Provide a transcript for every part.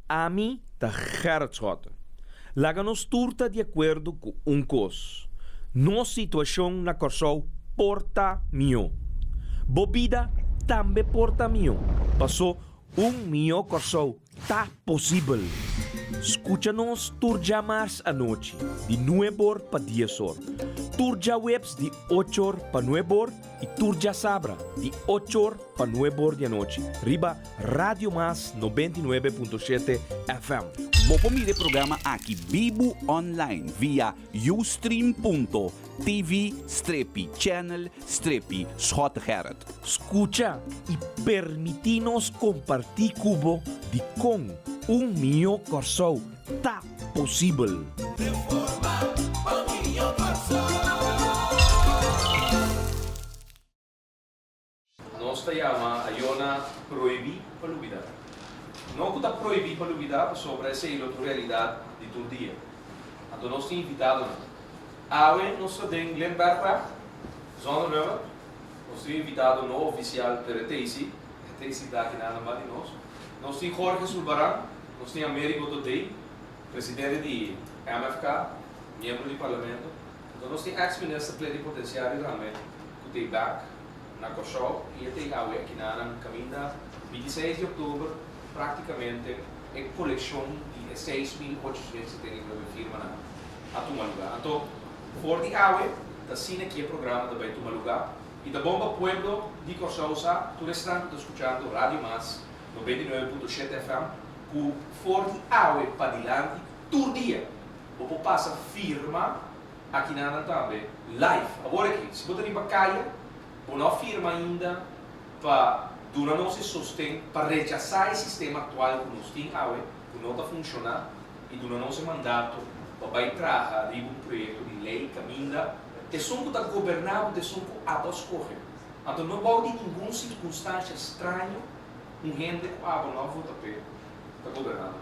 Ami ta Gerrit Schotte. Laga nos tur ta di akuerdo ku un kos, nos situashon na Kòrsou por ta mihó. Bo bida tambe por ta mihó, pasó un mihó Kòrsou ta posibel. Skucha nos tur djamars anochi di nueb'or pa dies'or, tur djaweps di och'or pa nueb'or i tur djasabra di och'or pa nueb'or di anochi riba Radio Mas 99.7 FM. Bo por mira e programa aki bibu online via ustream.tv strepi channel strepi Schottegerrit. Skucha i permití nos kompartí ku bo dikon un mihó Kòrsou ta posibel. Nos ta yama ayona prohibí pa lubidá. No ku ta prohibí pa lubidá pasobra esei lo ta un realidat di tur dia. Anto nos tin invitadonan. Awe nos ta den Glenbergweg, zonder nummer. Nos tin un invitado no ofisial pero e ta ei si. E ta ei sintá aki nan ba di nos. Nos tin Jorge Sulbaran, nos tin Amerigo Todey, presidente di MFK, miembro di parlamento. Anto nos tin ex minister plenipotenciario tambe ku ta ei bek. Na Kòrsou i e ta awe akinanan kaminda 26 di òktober práktikamente e kolekshon di e 6879 firmanan a tuma lugá. Anto for di awe ta asina ki e programa ta bai tuma lugá i ta bon pa pueblo di Kòrsou sa, tur esnan ku ta skuchando Radio Mas 99.7 FM ku for di awe padilanti tur dia bo por pasa firma Akinanan tambe live. Awor aki, si bo ta riba kaya, bo no a firma ainda pa duna nos e sosten pa rechasá e sistema aktual ku nos tin awe, ku no ta funshoná, i duna nos e mandato pa bai traha riba un proyekto di lei kaminda esun ku ta goberná bo ta esun ku abo a skohe. Anto no bou di ningun sirkunstansha straño un hende ku abo no a vota p'e ta goberná bo.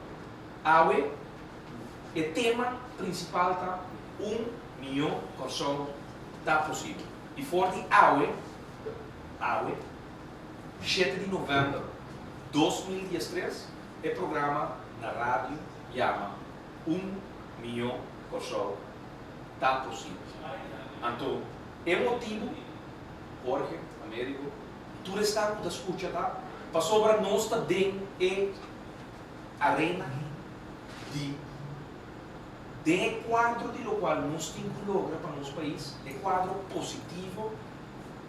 Awe. E tema prinsipal ta Un mihó Kòrsou ta posibel. I for di awe, awe, shete di novèmber 2013, e programa na radio yama Un mihó Kòrsou ta posibel. Anto e motibu, Jorge, Amerigo i tur esnan ku ta skucha ta pasobra nos ta den e arena di den e kuadro di lokual nos tin ku logra pa nos pais, e kuadro positivo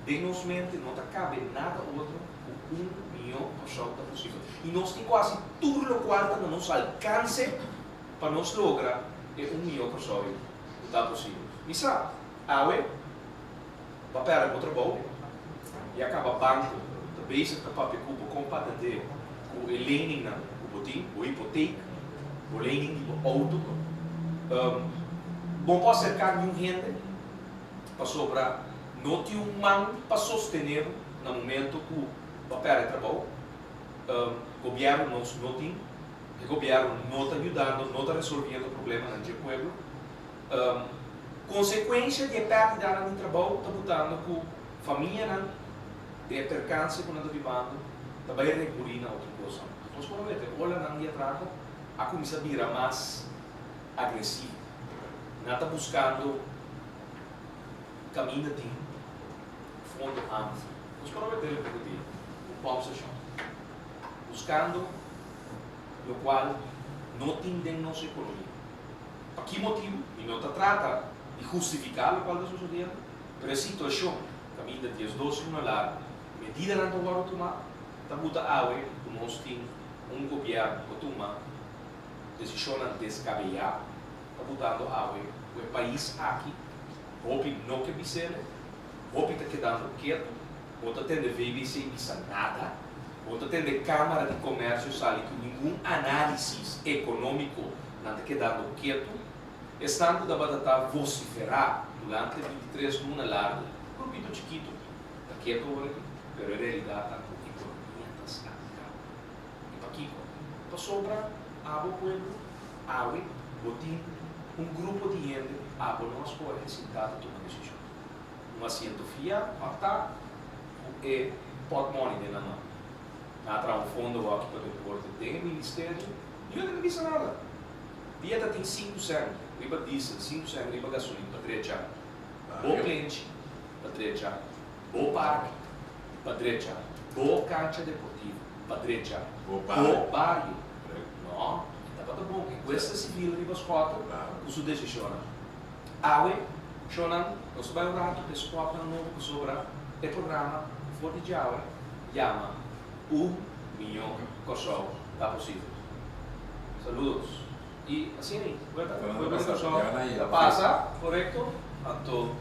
den nos mente no ta kabe nada otro ku un mihó Kòrsou ta posibel. I nos tin ku hasi tur lokual ta na nos alkanse pa nos logra e un mihó Kòrsou ei ku ta posibel. Mi sa, awe bo a pèrdè bo trabou i a kaba banko ta bezig ta papia ku bo kon pa atendé ku e leningnan ku bo tin, bo hipotek, bo lening di bo outo. Bo por aserká niun hende pasobra no tin un man pa sostené bo na momento ku bo a pèrdè trabou. Gobièrnu nos no tin, e gobièrnu no ta yudando, no ta resolviendo problemanan dje pueblo. Konsekuensha di e pèrdidanan di trabou ta butando ku famianan den e perkanse ku nan ta bibando ta bai rekurí na otro kosnan. Nos por a wete olanan di atrako a kuminsá bira mas agresivo. Nan ta buskando kaminda tin fondo amplio. Nos por a wete el poko dia un pòmpstashon buskando lokual no tin den nos ekonomia. Pa ki motibu? Mi no ta trata di hustifiká lokual ta sosodiendo, pero e situashon kaminda 12 luna largu medidanan ta wòrdu tumá, ta buta awe ku nos tin un gobièrnu ku a tuma desishonnan deskabeyá, ta butando awe ku e pais aki hopi no ke bis'el, hopi ta kedando ketu, bo ta tende VBC bisa nada, bo ta tende Kámara di Komèrsio sali ku ningun análisis ekonómiko. Nan ta kedando ketu. Esnan ku tabata ta vosiferá durante 23 luna largu, grupito chikitu, ta ketu ora aki, pero e realidat ta ku ekonomia ta stanká. I pakiko? Pasobra abo pueblo, awe bo tin un grupo di hende ku abo no a skohe sintá ta tuma desishon. Un asiento fiá, kòrtá, ku e pòtmòni den nan man. Nan a traha un fondo hoki pa deporte den e ministerio. Niun no bisa nada. Dia ta tin 5 sèn riba diesel, 5 sèn riba gasolin pa drecha bo plenchi, pa drecha bo parke, pa drecha bo kancha deportivo, pa drecha Bo bo bario. Bario. No, tabata bon. Enkuesta sivil riba Schotte ku su desishon. Awe, shonan, nos bai un ratu pa spòtnan nobo pasobra e programa for di djawe yama Un Mihó Kòrsou Ta Posibel. Saludos. I asina, buelta, pueblo di Kòrsou pasa, korekto? Anto,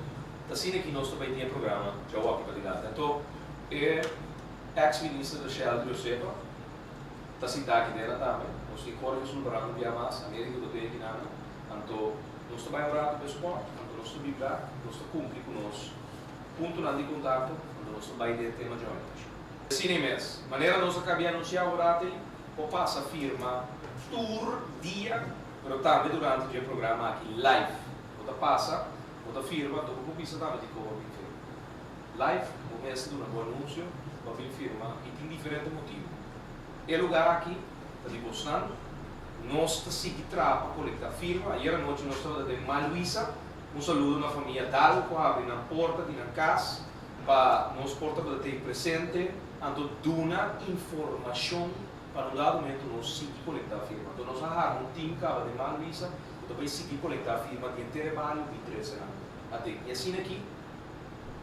asina ku nos tambe tin e programa djawe pa dilanti. Anto, e ex-minister di Shell Josefa, ta sintá aki den tambe. Nos tin Jorge Sulbrando bia mas, América do aki nana. Anto, nos ta bai un ratu pa spòt, anto nos ta vibra, nos ta kumpli ku nos puntonan di kontakto, anto nos ta bai den tema join. Asina mes, manera nos a kaba di anunsiá awor, por pasa firma tur dia, pero tambe durante e programa aki live. Bo ta pasa, bo ta firma, anto bo bisa tambe di kon firma. Live, bo mes duna un anunsio, pa bin firma i tin diferente motibu. E lugá aki, ta di bosnan, nos ta sigui traha pa kolektá firma. Ayera nochi nos tabata den Maluisa, un saludo na famia Dal, ku a habri nan porta di nan kas, pa nos por ta presente, anto duna informashon pa un dado momento nos sigui kolektá firma. Anto nos a haña un team kaba di Maluisa, ku bai sigui kolektá firma di henter bario di 13 aña. Ate, i asina aki,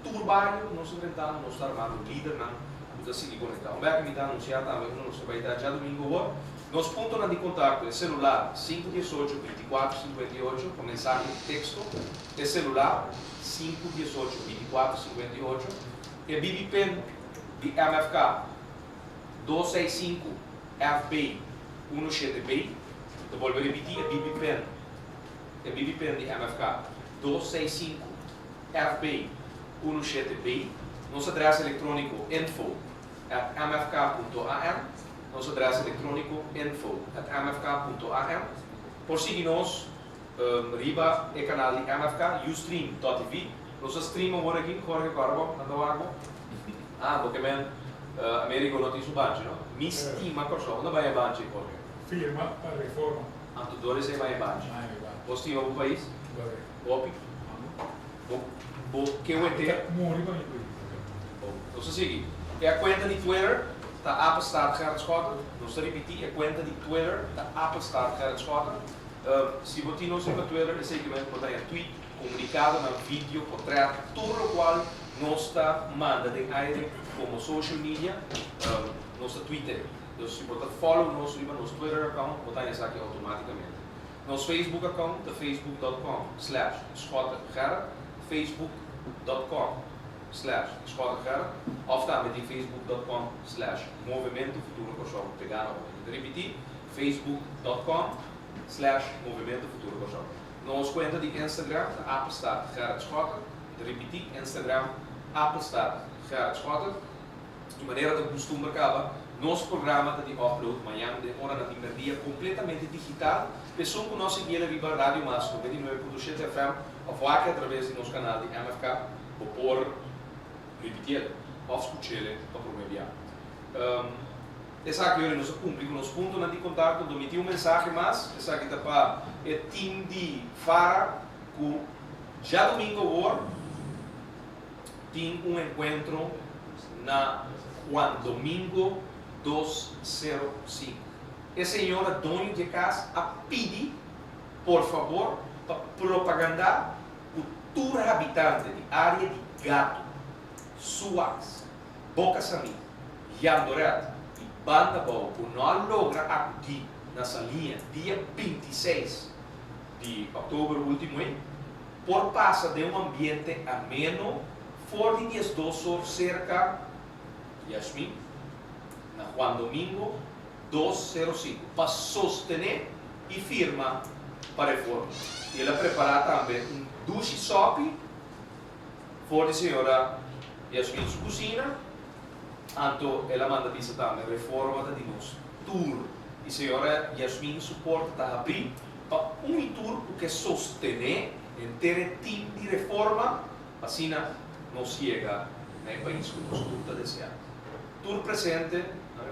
tur bario nos ta enfrentando, nos ta armando lidernan ku ta sigui kolektá. Un bèk mi ta anunsiá tambe ku nos bai ta djadumingu awor. Nos puntonan di kontakto e selular 518 24 58 ku mensahe di teksto, e selular 518 24 58, e BB PIN di MFK 265 FB 17B. Ta bolbe ripití e BB PIN. E BB PIN di MFK 265 FB 17B. Nos adrès elektróniko info@mfk.am. Nos adrès elektróniko info@mfk.am. Por sigui nos riba e kanal di MFK, ustream.tv. Nos stream awor aki, Jorge Corbo, anda wago. Ah, pasobra men, Américo no tin su banchi, no? Mi stima Kòrsou. Unda bai e banchi, Jorge? Firma pa reforma. Anto Doris e bai e banchi. Bai, bai. Bo stima bo pais? Bai. Opi. Bo, bo, ke wete? Muri pa mi pais. Bom, nos sigui. E kuenta di Twitter ta @GerritSchotte. Nos ta ripití, e kuenta di Twitter ta @GerritSchotte. Si bo tin nos riba Twitter, esei ku bo ta tweet, komunikado na video, portrèt, tur lokual nos ta manda den aire komo social media, nos ta Twitter. Anto, si bo follow nos riba nos Twitter account, bo ta esaki outomátikamente. Nos Facebook account ta facebook.com/SchotteGerrit, facebook.com/SchotteGerrit, òf tambe di facebook.com/MovementoFuturoKòrsou. Pegá na otro. Ripití, facebook.com/MovementoFuturoKòrsou. Nos kuenta di Instagram, @GerritSchotte. Ripití, Instagram, @GerritSchotte. Di manera di kustumber kaba, nos programa ta di upload mañan di ora na dia kompletamente digital. Persona ku nos sigui riba Radio Mas 99.7 FM òf wak atraves di nos kanal di MFK, bo por ripití òf skucha pa promé biaha. Esaki nos a kumpli ku nos puntonan di kontakto, mi tin un mensahe mas, esaki ta pa e team di Fara, ku djadumingu awor tin un enkuentro na Juan Domingo 205. E señora doño di kas a pidi, por fabor, pa propagandá ku tur habitante di área di Gato, Suas, Boca Sami, Jandoret i Banda Bou ku no a logra akudí na Saliña dia 26 di òktober último ei, por pasa den un ambiente ameno for di 12 or serka Yasmin na Juan Domingo 205 pa sostené i firma pa reforma. I el a prepará tambe un dushi sòpi for di señora Yasmin su kusina. Anto el a manda bisa tambe reforma ta di nos tur. I señora Yasmin su porta ta habrí pa un tur ku ke sostené henter team di reforma, asina nos yega na e pais ku nos tur ta deseá. Tur presente, na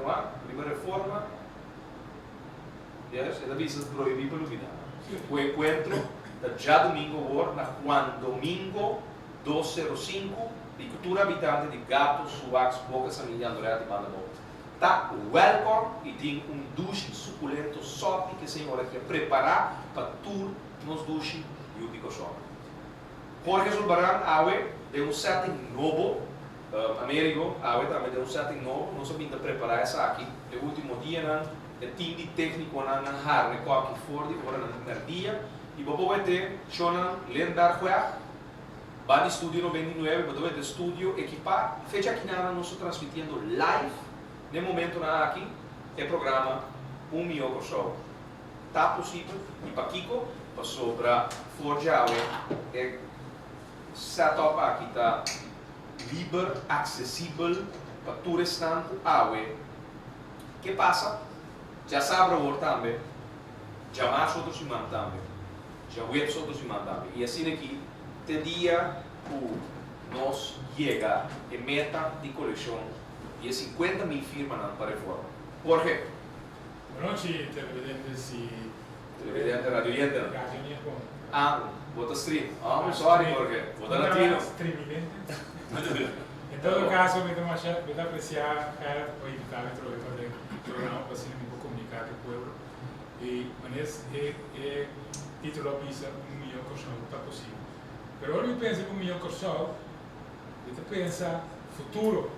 riba reforma. Yes, e ta bisa prohibí pa lubidá. Ku enkuentro ta djadumingu awor na Juan Domingo 205 di ku tur habitante di Gato, Suax, Boca San Miguel, Andorra di Banda Bou ta wèlkòm i tin un dushi sukulento sòpi ku e señora aki a prepará pa tur nos dushi yu di Kòrsou. Jorge Zulbarán awe den un setting nobo, Amerigo awe tambe den un setting nobo, nos a bin ta prepará esaki e último dianan. E team di técniconan a harna e kòki for di oranan di mèrdia i bo por wete shownan Lindbergweg, ba di Studio 99, bo ta wete studio ekipá. Fecha akinanan nos ta transmitiendo live n'e momentonan aki e programa Un Mihó Kòrsou. Ta posibel i pakiko? Pasobra for djawe e setup aki ta liber, aksesibel pa tur esnan ku awe. Ke pasa? Djasabra awor tambe, djamars otro siman tambe, djaweps otro siman tambe. I asina aki te dia ku nos yega e meta di kolekshon di e 50.000 firmanan pa reforma. Jorge. Bonochi televidentes i. Televidente, radioyentenan. Radioyentenan bon. Ah, bo ta stream. Oh, mi sorry Jorge, bo ta latino. Streamidente. En todo caso mi ta masha mi ta aprecia Gerrit pa invita mi trobe pa den programa pa asina mi por comunica cu e pueblo y manera e e titulo a bisa un miyo Corsou ta posibel. Pero ora mi pensa un miyo Corsou mi ta pensa futuro,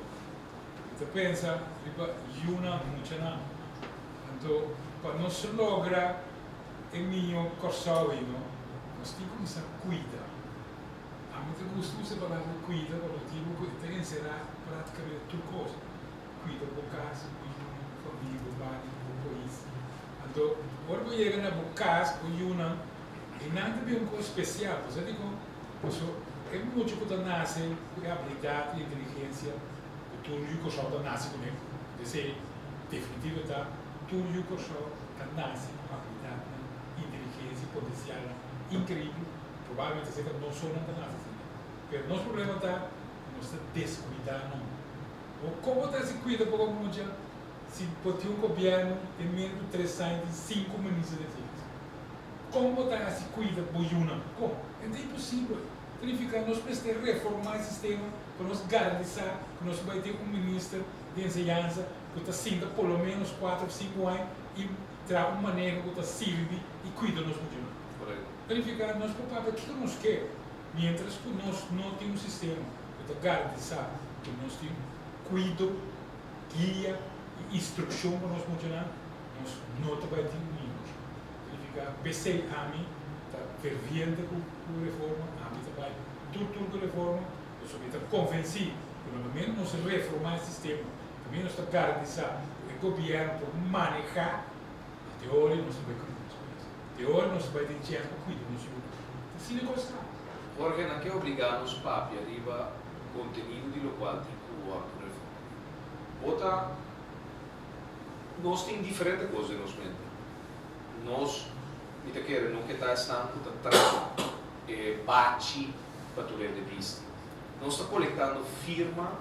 mi ta pensa riba yunan, muchanan. Anto pa nos logra e miyo Corsou ei no nos tin cuminsa cuida. Ami ta gusta usa e palabra kuida pa motibu ku e ta enserá práktikamente tur kos. Kuida bo kas, bo yunan, bo famia, bo bario, bo pais. Anto, ora bo yega na bo kas, bo yunan, einan ta bin un kos spesial. Bo sa dikon? Pasobra e mucha ku ta nase ku e abilidat i inteligensia ku tur yu Kòrsou ta nase kuné, esei definitivo ta, tur yu Kòrsou ta nase ku abilidatnan, inteligensia i potensialnan inkreibel. Probablemente esei ta nos so nan ta nase asina. Pero nos problema ta ku nos ta deskuidá nan. Bo kon bo ta hasi kuida poko mucha si bo tin un gobièrnu den menos ku tres aña tin sinku minister di defensa? Kon bo ta hasi kuida bo yunan? Kon? E ta imposibel. Ta nifiká nos mester reformá e sistema pa nos garantisá ku nos bai tin un minister di enseñansa ku ta sinta por lo ménos kuater òf sinku aña i traha un maneho ku ta sirbi i kuida nos muchanan. Verifiká nos por papia kiko nos ke, miéntras ku nos no tin un sistema ku ta garantisá ku nos tin kuido, guia i instrukshon pa nos muchanan, nos no ta bai tin un negoshi. Verifiká, p'esei ami ta ferviente ku reforma, ami ta bai tur tur ku reforma, pasobra mi ta konvensí ku na momento nos reformá e sistema, tambe nos ta garantisá ku e gobièrnu por manehá, e ora nos ta bai kuida nos pais. Te ora nos bai den chèns pa kuida nos yu. Ta asina e kos ta. Jorge, nan ke obligá nos papia riba kontenido di lokual tin ku wòrdu reformá. Bo ta, nos tin diferente kos den nos mente. Nos, mi ta kere, no ke ta esnan ku ta traha e bachi pa tur hende bisti. Nos ta kolektando firma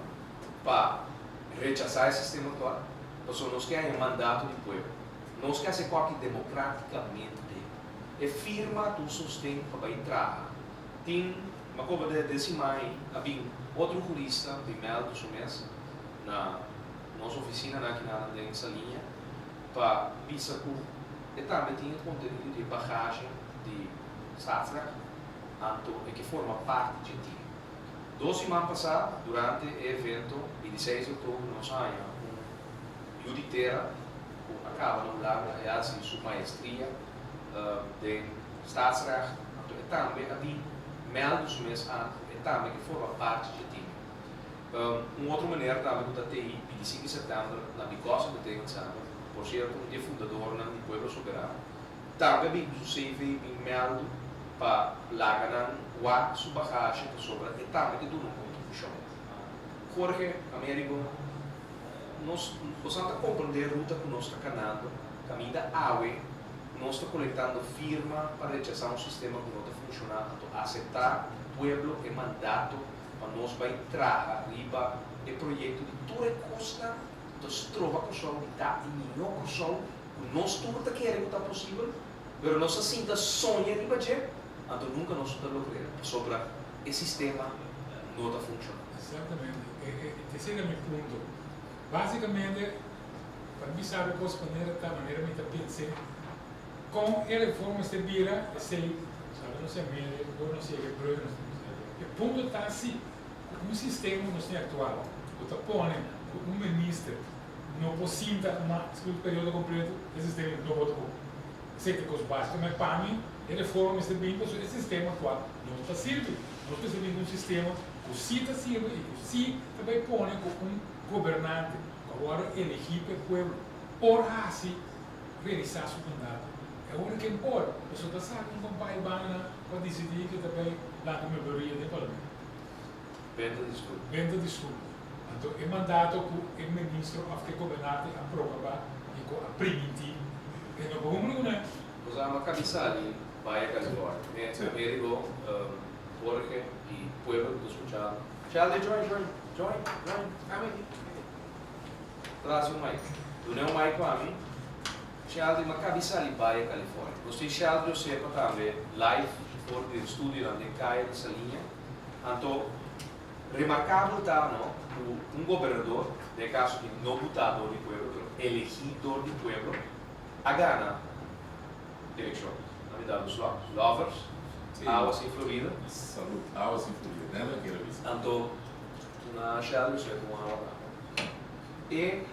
pa rechasá e sistema aktual, pasobra nos ke haña mandato di pueblo. Nos ke hasi koki democraticamente. E firma ta un sosten pa bai traha. Tin, mi acorda de den siman ei a bin otro hurista di meldo su mes na nos oficinanan aki nan den Saliña pa bisa cu e tambe tin e contenido di e bagage di staatsrecht, anto e ke forma parti dje team. Dos siman pasa durante e evento di di seis di october nos a haña un yu di tera ku a kaba na Hulanda a hasi su maestria den staatsrecht, anto e tambe a bin mèldu su mes an ku e tambe ke forma parti dje tim. Un otro meneer tambe ku ta tei 25 di sèptèmber na Bicos Entertainment Center, por sierto un di e fundadornan di Pueblo Soberano, tambe a bin ku su CV bin mèldu pa laga nan wak su bagashe pasobra e tambe ke duna un kontribushon. Jorge Amerigo. Nos bosan ta comprende ruta cu nos ta canando, caminda awe nos ta colectando firma pa rechasa un sistema cu no ta funciona anto acepta di pueblo e mandato pa nos bay traha riba e proyecto di tur e cosnan cu ta stroba Corsou di ta e miho Corsou. Ku nos tur ta kere ku ta posibel, pero nos a sinta soña riba dje, anto nunka nos no ta logr'é, pasobra e sistema no ta funshoná. Exactamente. Esei ta mi punto. Básicamente, pa mi sabi kos manera ta, manera mi ta pens'é, kon e reforma mester bira, esei, sabi nos a mira, ora nos yega e brug, nos ta bisa. E punto ta si, ku un sistema ku nos tin aktual, ku ta pone ku un minister no por sinta mas ku un periodo kompleto, e sistema no por ta bon. Esei ta e kos básiko. Ma pa mi, e reforma mester bini pasobra e sistema aktual no ta sirbi. Nos mester bini ku un sistema ku sí ta sirbi i ku sí ta bai pone ku un gobernante ku a wòrdu elegí pa e pueblo por hasi realisá su mandato. E ora ken por, pasobra ta saka un kompai banda ku a disidí ku e ta bai lanta mayoria den parlamento. Benta di stul. Benta di stul. Anto e mandato ku e ministro òf ku e gobernante a proklamá i ku a primintí, e no por kumpli kuné. Nos a ama Cabisali, Baja California. Me Amerigo, Jorge y pueblo cu ta scuchando. Sheldon, join, join, join, join. Come aki, come aki. Tras un mic. Duna un mic pa mi. Sheldon, m'a Cabisali, Baja California. Nos tin Sheldon Josepa tambe live for di studionan den Caya di Saliña. Anto, remarkabel ta no ku un gobernador, den e kaso aki no butá dor di pueblo, pero elegí dor di pueblo, a gana elekshon. Na mi dado slòt, Lovers, Awas in Florida. Salud, Awas in Florida, nèt lo kere bisa. Anto, na Shell mi ku un awa tambe. E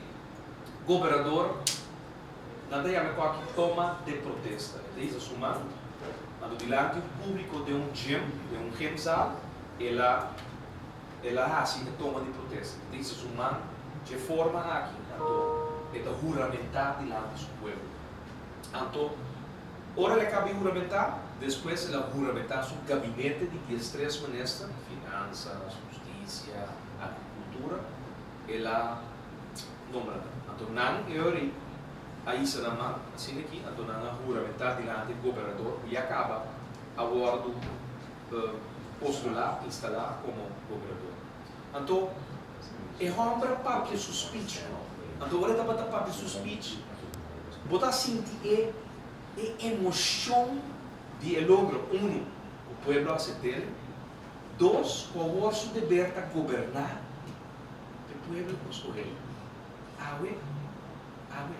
gobernador, nan ta yama e ku aki toma de protesta. E ta hisa su man, anto dilanti un públiko den un gym, den un gymzaal, el a el a hasi e toma di protesta. E ta hisa su man dje forma aki, anto e ta huramentá dilanti su pueblo. Anto, ora el a kaba di huramentá, despues el a huramentá su gabinete di diestres minister, Finansas, Hustisia, Agrikultura, el a nombra nan. Anto nan e ora ei a hisa nan man asina aki, anto nan a huramentá dilanti e gobernador ku ya kaba a wòrdu postulá, instalá komo gobernador. Anto e hòmber a papia su speech. Anto ora e tabata papia su speech, bo ta sinti e e emoshon di e logro, unu, ku pueblo a asept'el, dos, ku awor su deber ta goberná e pueblo ku a skoh'el. Awe, awe,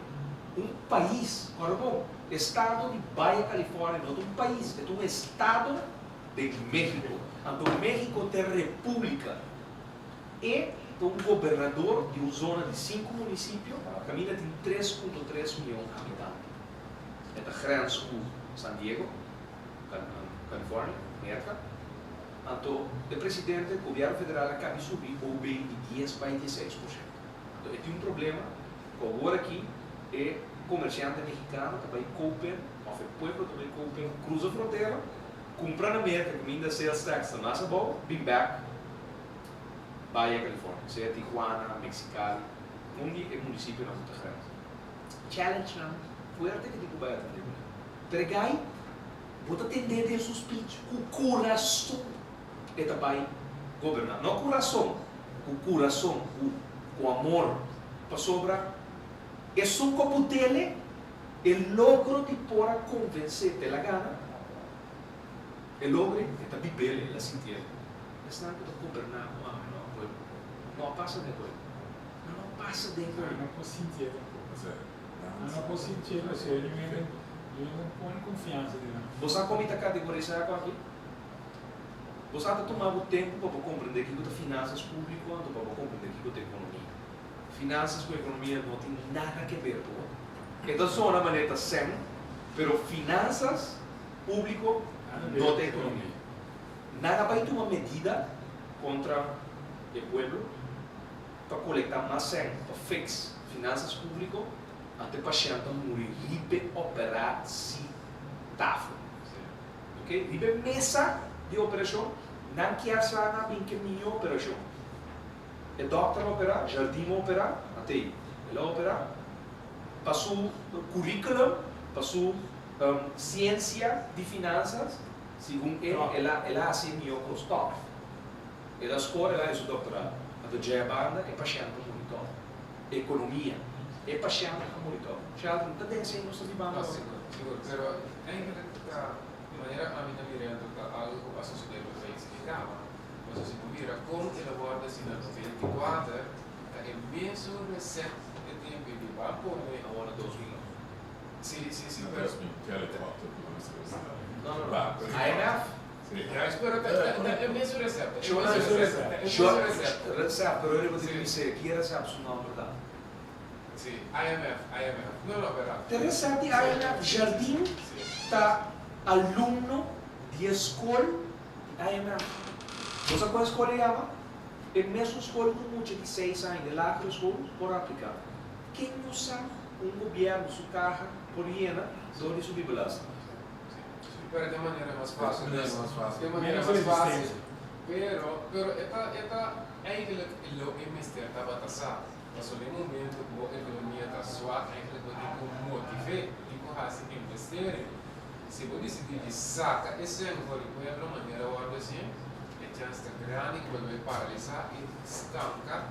un pais, kòrda bon, estado di Baja California no ta un pais, e ta un estado den México. Anto México ta e república. E ta un gobernador di un zona di sinku munisipio kaminda tin 3.3 mion habitante. E ta grens ku San Diego, California, Merka. Anto e presidente, gobièrnu federal a kabi subi OB di 10 bai 16%. Anto e tin un problema ku awor aki e komersiante mexikano ta bai kopen òf e pueblo ta bai kopen krusa frontera, kumpra na Merka kaminda sales tax ta mas abou, bin bèk Baja California, sea Tijuana, Mexicali, un di e munisipionan ku ta grens. Challengenan fuerte ku tin ku bai atendé kuné. Pero e gai, bo ta tendé den su speech ku kurason e ta bai goberná. No ku rason, ku kurason, ku ku amor. Pasobra esun ku a putele e logro di por a konvensé te la gana, e logre, e ta bibel, el a sintiel. Esnan ku ta goberná ku ami no a pueblo. No a pasa den koe. Nan no a pasa den koe. Nan no por sintié tampoko. Nan no por sintié pasobra yu hende yu hende no pone konfiansa den nan. Bo sa kon mi ta kategorisá ku aki? Bo sa ta tuma bo tempu pa bo komprendé kiko ta finansas públiko anto pa bo komprendé kiko ta ekonomia. Finansas ku ekonomia no tin nada ke ber ku otro. E ta zona manera ta sèn, pero finansas públiko no ta ekonomia. Nan a bai tuma medida kontra e pueblo pa kolektá mas sèn pa fix finansas públiko, anto e pashènt a muri riba e operatsi tafel. Ok, riba e mesa di operashon, nan kier sa nan a bin ke mihó operashon. E dòkter a operá, Jardim a operá, atei el a operá pa su curriculum, pa su siensia di finansas, Segun e, el a el a hasi e mihó kos tòg. El a skor, el a haña su doktorado. Anto djei a banda e pashènt ta muri tòg. Ekonomia. E pashènt a muri tòg. Sheldon, ta den esei nos ta bibando No, awe. sigur, sigur. Pero eigenlijk ta di manera ami ta mirando ta algo ku a sosodé pa pais e kaba. Pasobra si bo mira kon el a wòrdu asina 94 ta e mesun resèpt e tempu di ban pone. Awor na 2009. Si, si, si, Na pero. 2000, ku helikòpter ku nan mester a sali. No, no, no. Ba, ku IMF? Si. Ja, pero ta ta e mesun resèpt. E Sure, mesun resèpt. E Sure, mesun resèpt. resèpt, pero riba di Si. bis'é, ki resèpt su nòmber ta? Si, IMF, IMF. No, no, pero. Te resèpt di IMF, Jardim Si. ta alumno di e skol di IMF. Bo sa kua e skol e yama? E mesun skol ku mucha di seis aña di lagere school por apliká. Ken no sa ku un gobièrnu su kaha por yena dor di subi belasting? Pero den manera mas fácil. Den manera mas fácil. Den manera Menos mas fácil. resistencia. Pero, pero e ta, e ta eigenlijk lo e mester tabata sa. Pasobra den momento ku bo ekonomia ta swak, eigenlijk bo tin ku motiv'é, bo tin ku hasi investering. Si bo disidí di saka e sèn for di pueblo manera wòrdu hasié, e chans ta grandi ku bo lo bai paralisá i stanka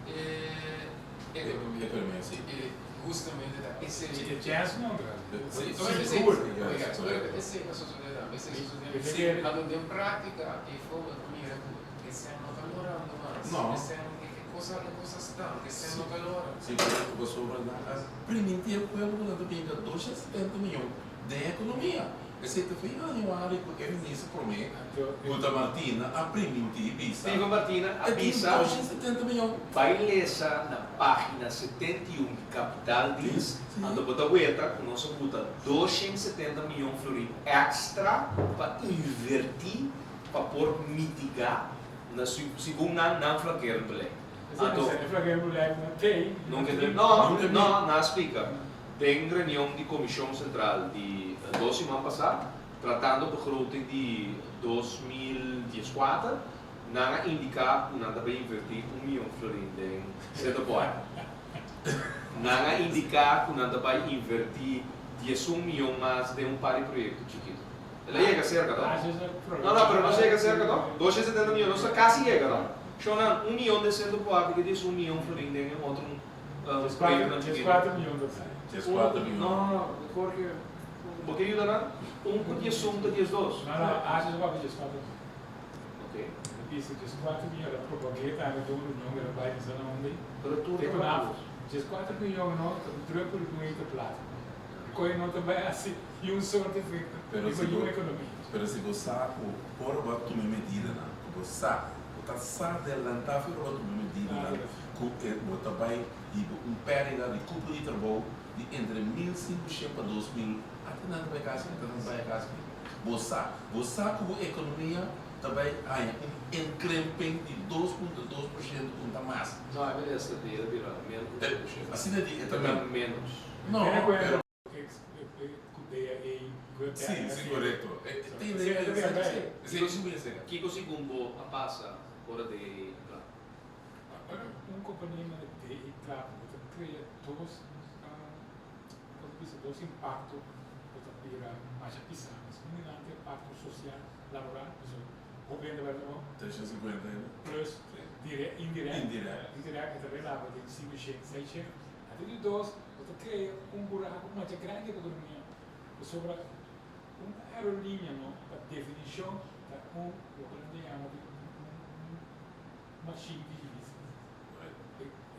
e ekonomia. Ekonomia, si. I hustamente ta esei. Si e chans no ta. Si, Sigur. Oiga, pero esei a sosodé tambe, esei a sosodé. Si. Anto den práktika e fogo ta mira ku e sèn no ta lorando mas. No. E sèn, e kos a, e kos a stanka, e sèn no ta lora. Si, pero pasobra nan a primintí e pueblo ku nan ta brinda 270 miyon den ekonomia. Esei ta fin januari ku e minister promé, Guta Martina, a primintí bisa. Steven Martina a E tin bisa. 270 miyon. Bai lesa na página 71 di Capital Dienst, anto bo ta weta ku nos a buta 270 miyon florin èkstra pa invertí pa por mitigá na segun nan, nan flakerend beleid. Anto. E flakerend beleid no tei. No, no, nan a splika. Den reunion di Komishon Sentral di dos siman pasá, tratando begroting di 2014, nan a indiká ku nan ta bai invertí un mion florin den Centerpoint. Nan a indiká ku nan ta bai invertí 11 mion mas den un par di proyekto chikitu. El a yega serka to? No, no, pero nos a yega serka to? 270 mion, nos ta kasi yega to. Shonnan, un mion den Centerpoint di 11 mion florin den e otro proyektonan chikitu. 14 mion total. 14 mion. No, no, Jorge, bo ke yuda nan? Un ku 11 ta 12. No, no, Asha su papia 14 mion. Ok. Mi bisa 14 mion, el a propag'é tambe den un reunion ku el a bai bisa nan unda ei. Pero tur Te ta ku nan bagus. 14 mion no ta un drùpel ku e ta plata. Koe no ta bai hasi niun sort efekto Pero riba si bo niun ekonomia. Pero si bo sa ku ora bo a tuma e medidanan ku bo sa, bo ta sa delantá for ora bo a tuma e medidanan ku e bo ta bai hiba un pèrdida di kupo di trabou di entre 1500 pa 2000 ata nan ta bai kasi ata nan ta bai kasi. Bo sa, bo sa ku bo ekonomia ta bai haña un enkrimping di 2.2% un ta mas. No, e minister di e ta bira menos ku 2%. Asina di e ta E ta menos. menos. No, pero. Si, si, korekto. E tin de esei si mi esei. Kiko segun bo a pasa ora di e kla? Ora un kompania manda di e kla bo ta krea dos, bo ta bisa dos impakto ku ta bira masha pisá. Un di nan ta impakto sosial, laboral, pasobra hopi hende bai trabou. 350 hende. Plus indirèkt. Indirèkt. Indirèkt ku ta bai laba den sinku shen, seis shen. Anto di dos, bo ta krea un buraku masha grandi pa ekonomia. Pasobra un aerolínea no, pa definishon ta un loke nan ta yama di un mashin di divisa.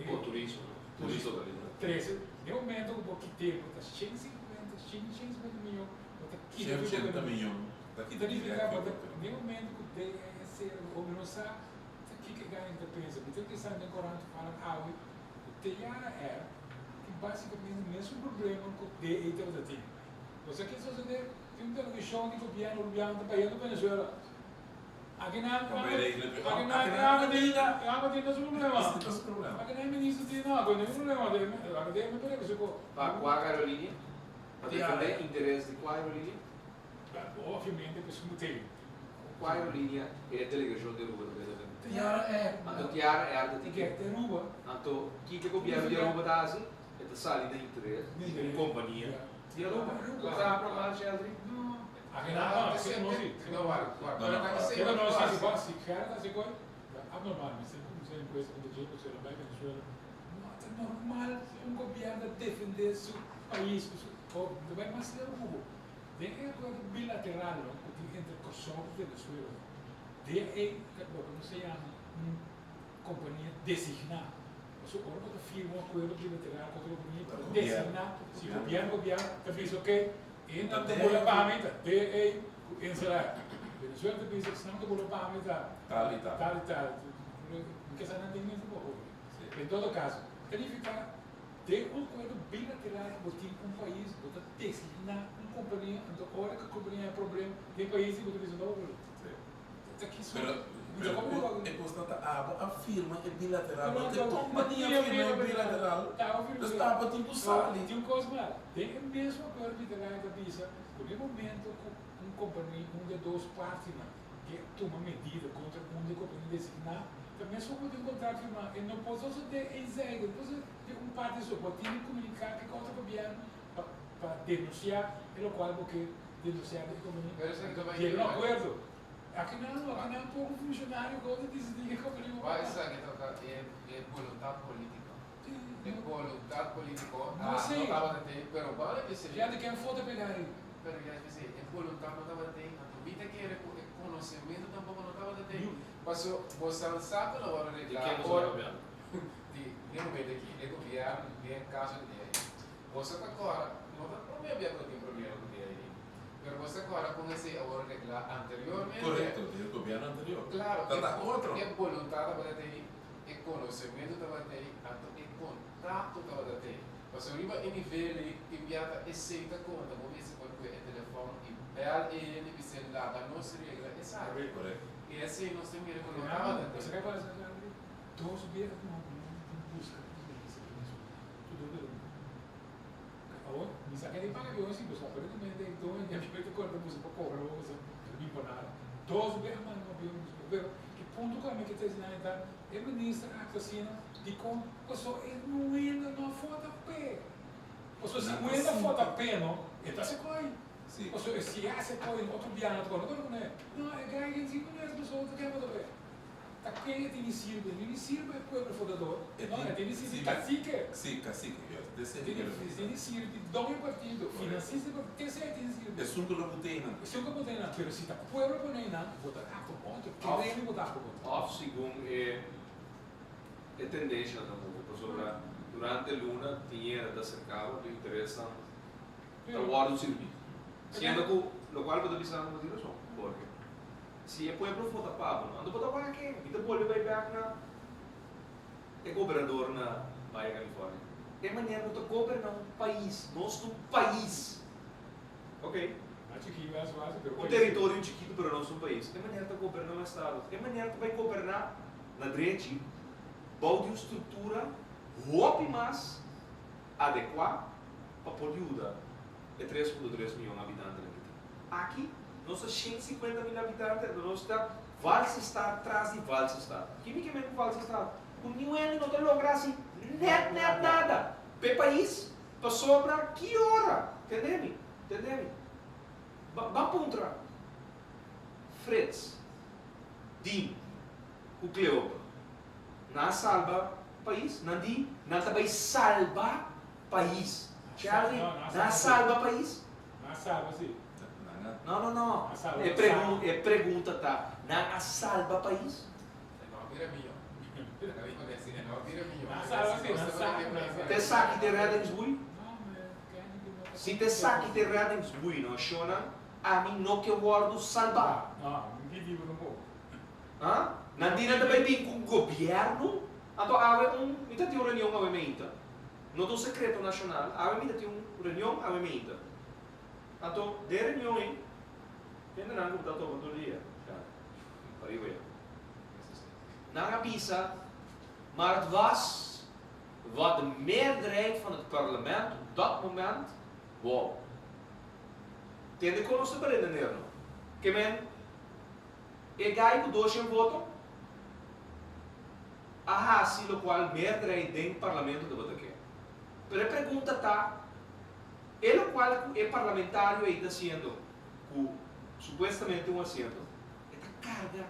Bo turismo, no? Turismo ta di. Trese, den momento ku bo kit'é bo ta 150, 150 miyon, bo ta kita di bo 180 ekonomia. miyon ta kita Ta nifiká dirèkt bo di ta, bo ekonomia. den momento ku DEC o mi no sa ta kiko e gana ta pensa. Mi ta kisa den korant toevallig awe ku Tiara Air tin básikamente mesun problema ku DE tabata tin. Bo sa ke sosodé? Tin un delegashon di gobièrnu rubiano ta bayendo Venezuela. Aki nan, aki nan, aki nan tin mesun problema. Aki nan e minister tin, no, aki no tin problema. Aki tin e problema ku. Pa kua aerolínea? Pa defendé interes di kua aerolínea? Obviamente pa esun motibu. Kua aerolínea e delegashon di Aruba ta bay defendé? Tiara Air. Anto Tiara Air ta tin ke? Di Aruba. Anto kiko gobièrnu di Aruba ta hasi? E ta sali na interes di un kompania di Aruba. Ta aproba Sheldry? No. Aki nan no si. No, wak, wak. No, no, wak. Kiko no si, si bo si Gerrit hasi koi, ta abnormal. Mi sa enkuesta ku ta dje ku si el a bai Venezuela. No ta normal un gobièrnu ta defendé su pais ku su òf ta bai mas leu ku bo. Den e akuerdo bilateral no ku tin entre Kòrsou ku Venezuela no, den e ta loke nos ta yama un kompania designá. Pasobra ora bo ta firma un akuerdo bilateral ku otro kompania bo ta designá, si gobièrnu gobièrnu ta bisa oke e nan ta bula pa mi ta DA ku Inselair. Venezuela ta bisa esnan ta bula pa mi ta tal i tal. Tal i tal. Mi ke sa nan tin mes tampoco. En todo caso, ta nifica den un acuerdo bilateral cu bo tin cu un pais, bo ta designa un compania, anto ora cu e compania hay problem den e pais bo ta bisa no bo Ta kiso Pero, mi ta pero como e cos ta abo a firma e bilateral, No, no te no, compania a firma e bilateral, dus taba tin cu sali. Tin un cos mas, den e mesmo acuerdo bilateral ta bisa cu den momento cu un compania, un de dos partinan, ke tuma medida kontra un di kompania designá, ta mesun ku tin un kontrakt firmá. E no por sosodé eenzijdig, no por sosodé di un parti so. Bo tin di komuniká ku otro gobièrnu pa pa denunsiá e lokual bo ke denunsiá di e kompania. Pero esaki ta bai Yega un akuerdo. Aki nan no, aki nan poko funshonario ku ta disidí ke kompania bo Wak paga. esaki toka e e boluntat polítiko. E boluntat polítiko No a sé. no tabata tei, pero banda di esei. Ya di ken foto pega ei? Pero ya esei e boluntat no tabata tei, anto mi ta kere ku e konosementu tampoko no tabata tei. Paso bo sa sa ku lo wòrdu Di reglá ken bo sa ora papiando? di den momento aki e gobièrnu den kaso di DAE. Bo sa ta kòrda, no ta promé bia ku tin problema ku DAE, pero bo sa kòrda kon esei a wòrdu reglá anteriormente. Korekto, den e gobièrnu anterior. Klaro, Ta ta otro. e boluntat tabata tei, e konosementu tabata tei, anto e kontakto tabata tei. Pasobra riba e nivel ei tin bia ta esei ta konta, bo mester por kue e telefòn i bèl e hende i bis'é laga nos regla esaki. Korekto. I esei nos ta mira ku no tabata Bo tei. sa ke pasa, Charlie? Dos bia ku no tin buska diferensia den su tur dos bia. Awor, mi sa ke tin paga avion si, pasobra aparentemente e doño di avion ta kòrda buska pa kobra bo pasobra no bin pa nada. Dos bia a manda un avion buska, pero e punto ku ami ke ta disi nan ta e minister a aktua asina dikon pasobra e nuenda no a fota p'e. Pasobra si nuenda a fota p'e no, e ta hasi koi. Pasobra si e hasi koi otro bia no ta kòrda kòrda kuné. No, e gai den si kuné pasobra ta kende ta p'e. Ta ken e tin di sirbi? E tin di sirbi e pueblo fotador? No, e tin di sirbi cacique. Sí, cacique, juist. Desei E tin di sirbi doño partido, financista di partido, esei e tin di sirbi. Esun cu lo bot'e einan. Esun cu lo bot'e einan. Pero si ta pueblo pone einan, bo ta actua contra. Kere mi bo ta actua contra. Of segun e e tendencianan ta move, pasobra durante luna tin hende ta acerca bo, tu interesnan ta wordo sirbi. Siendo cu locual bo ta bisando bo tin razon, Jorge. Si e pueblo vota pa bo, anto bo ta wak e. Mi ta bolbe bai bek na e gobernador na Baja California. E manera bo ta goberna un pais, nos ta un pais. Ok. Un teritorio chikitu pero nos ta un pais. E manera ta goberna un estado. E manera ta bai goberna na drechi bou di un struktura hopi mas adekua pa por yuda e 3.3 miyon habitantenan ki tin. Aki nos ta 150 mil habitante, anto nos ta valse staat tras di valse staat. Ki mi ke men ku valse staat? Ku niun hende no ta logra hasi nèt nèt nada p'e pais pasobra ki ora, tende mi, tende mi, ban puntra Frits, Dien ku Cleopa, nan a salba pais? Nan di nan ta bai salba pais. Charlie, nan a salba pais? Nan a salba si. No, no, no. E e pregunta ta, nan a salba pais? Te saki te reddingsboei? Si te saki te reddingsboei no, shonnan, ami no ke wordu salba. Ha? Nan di nan ta bai bin ku gobierno? Anto awe un, mi ta tin un reunion awe meinta. No ta un sekreto nashonal, awe mi ta tin un reunion awe meinta. Anto den e reunion ei, hendenan ku ta topa tur dia, ya, pariba ya. Nan a bisa, Maar het was wat de meerderheid van het parlement op dat moment wou. Tende kon nos ta beredeneer no? Ke men e gai ku doshen voto a hasi lokual meerderheid den parlamento tabata ke. Pero e pregunta ta, e lokual ku e parlamentario ei ta hasiendo ku supuestamente un asiento, e ta karga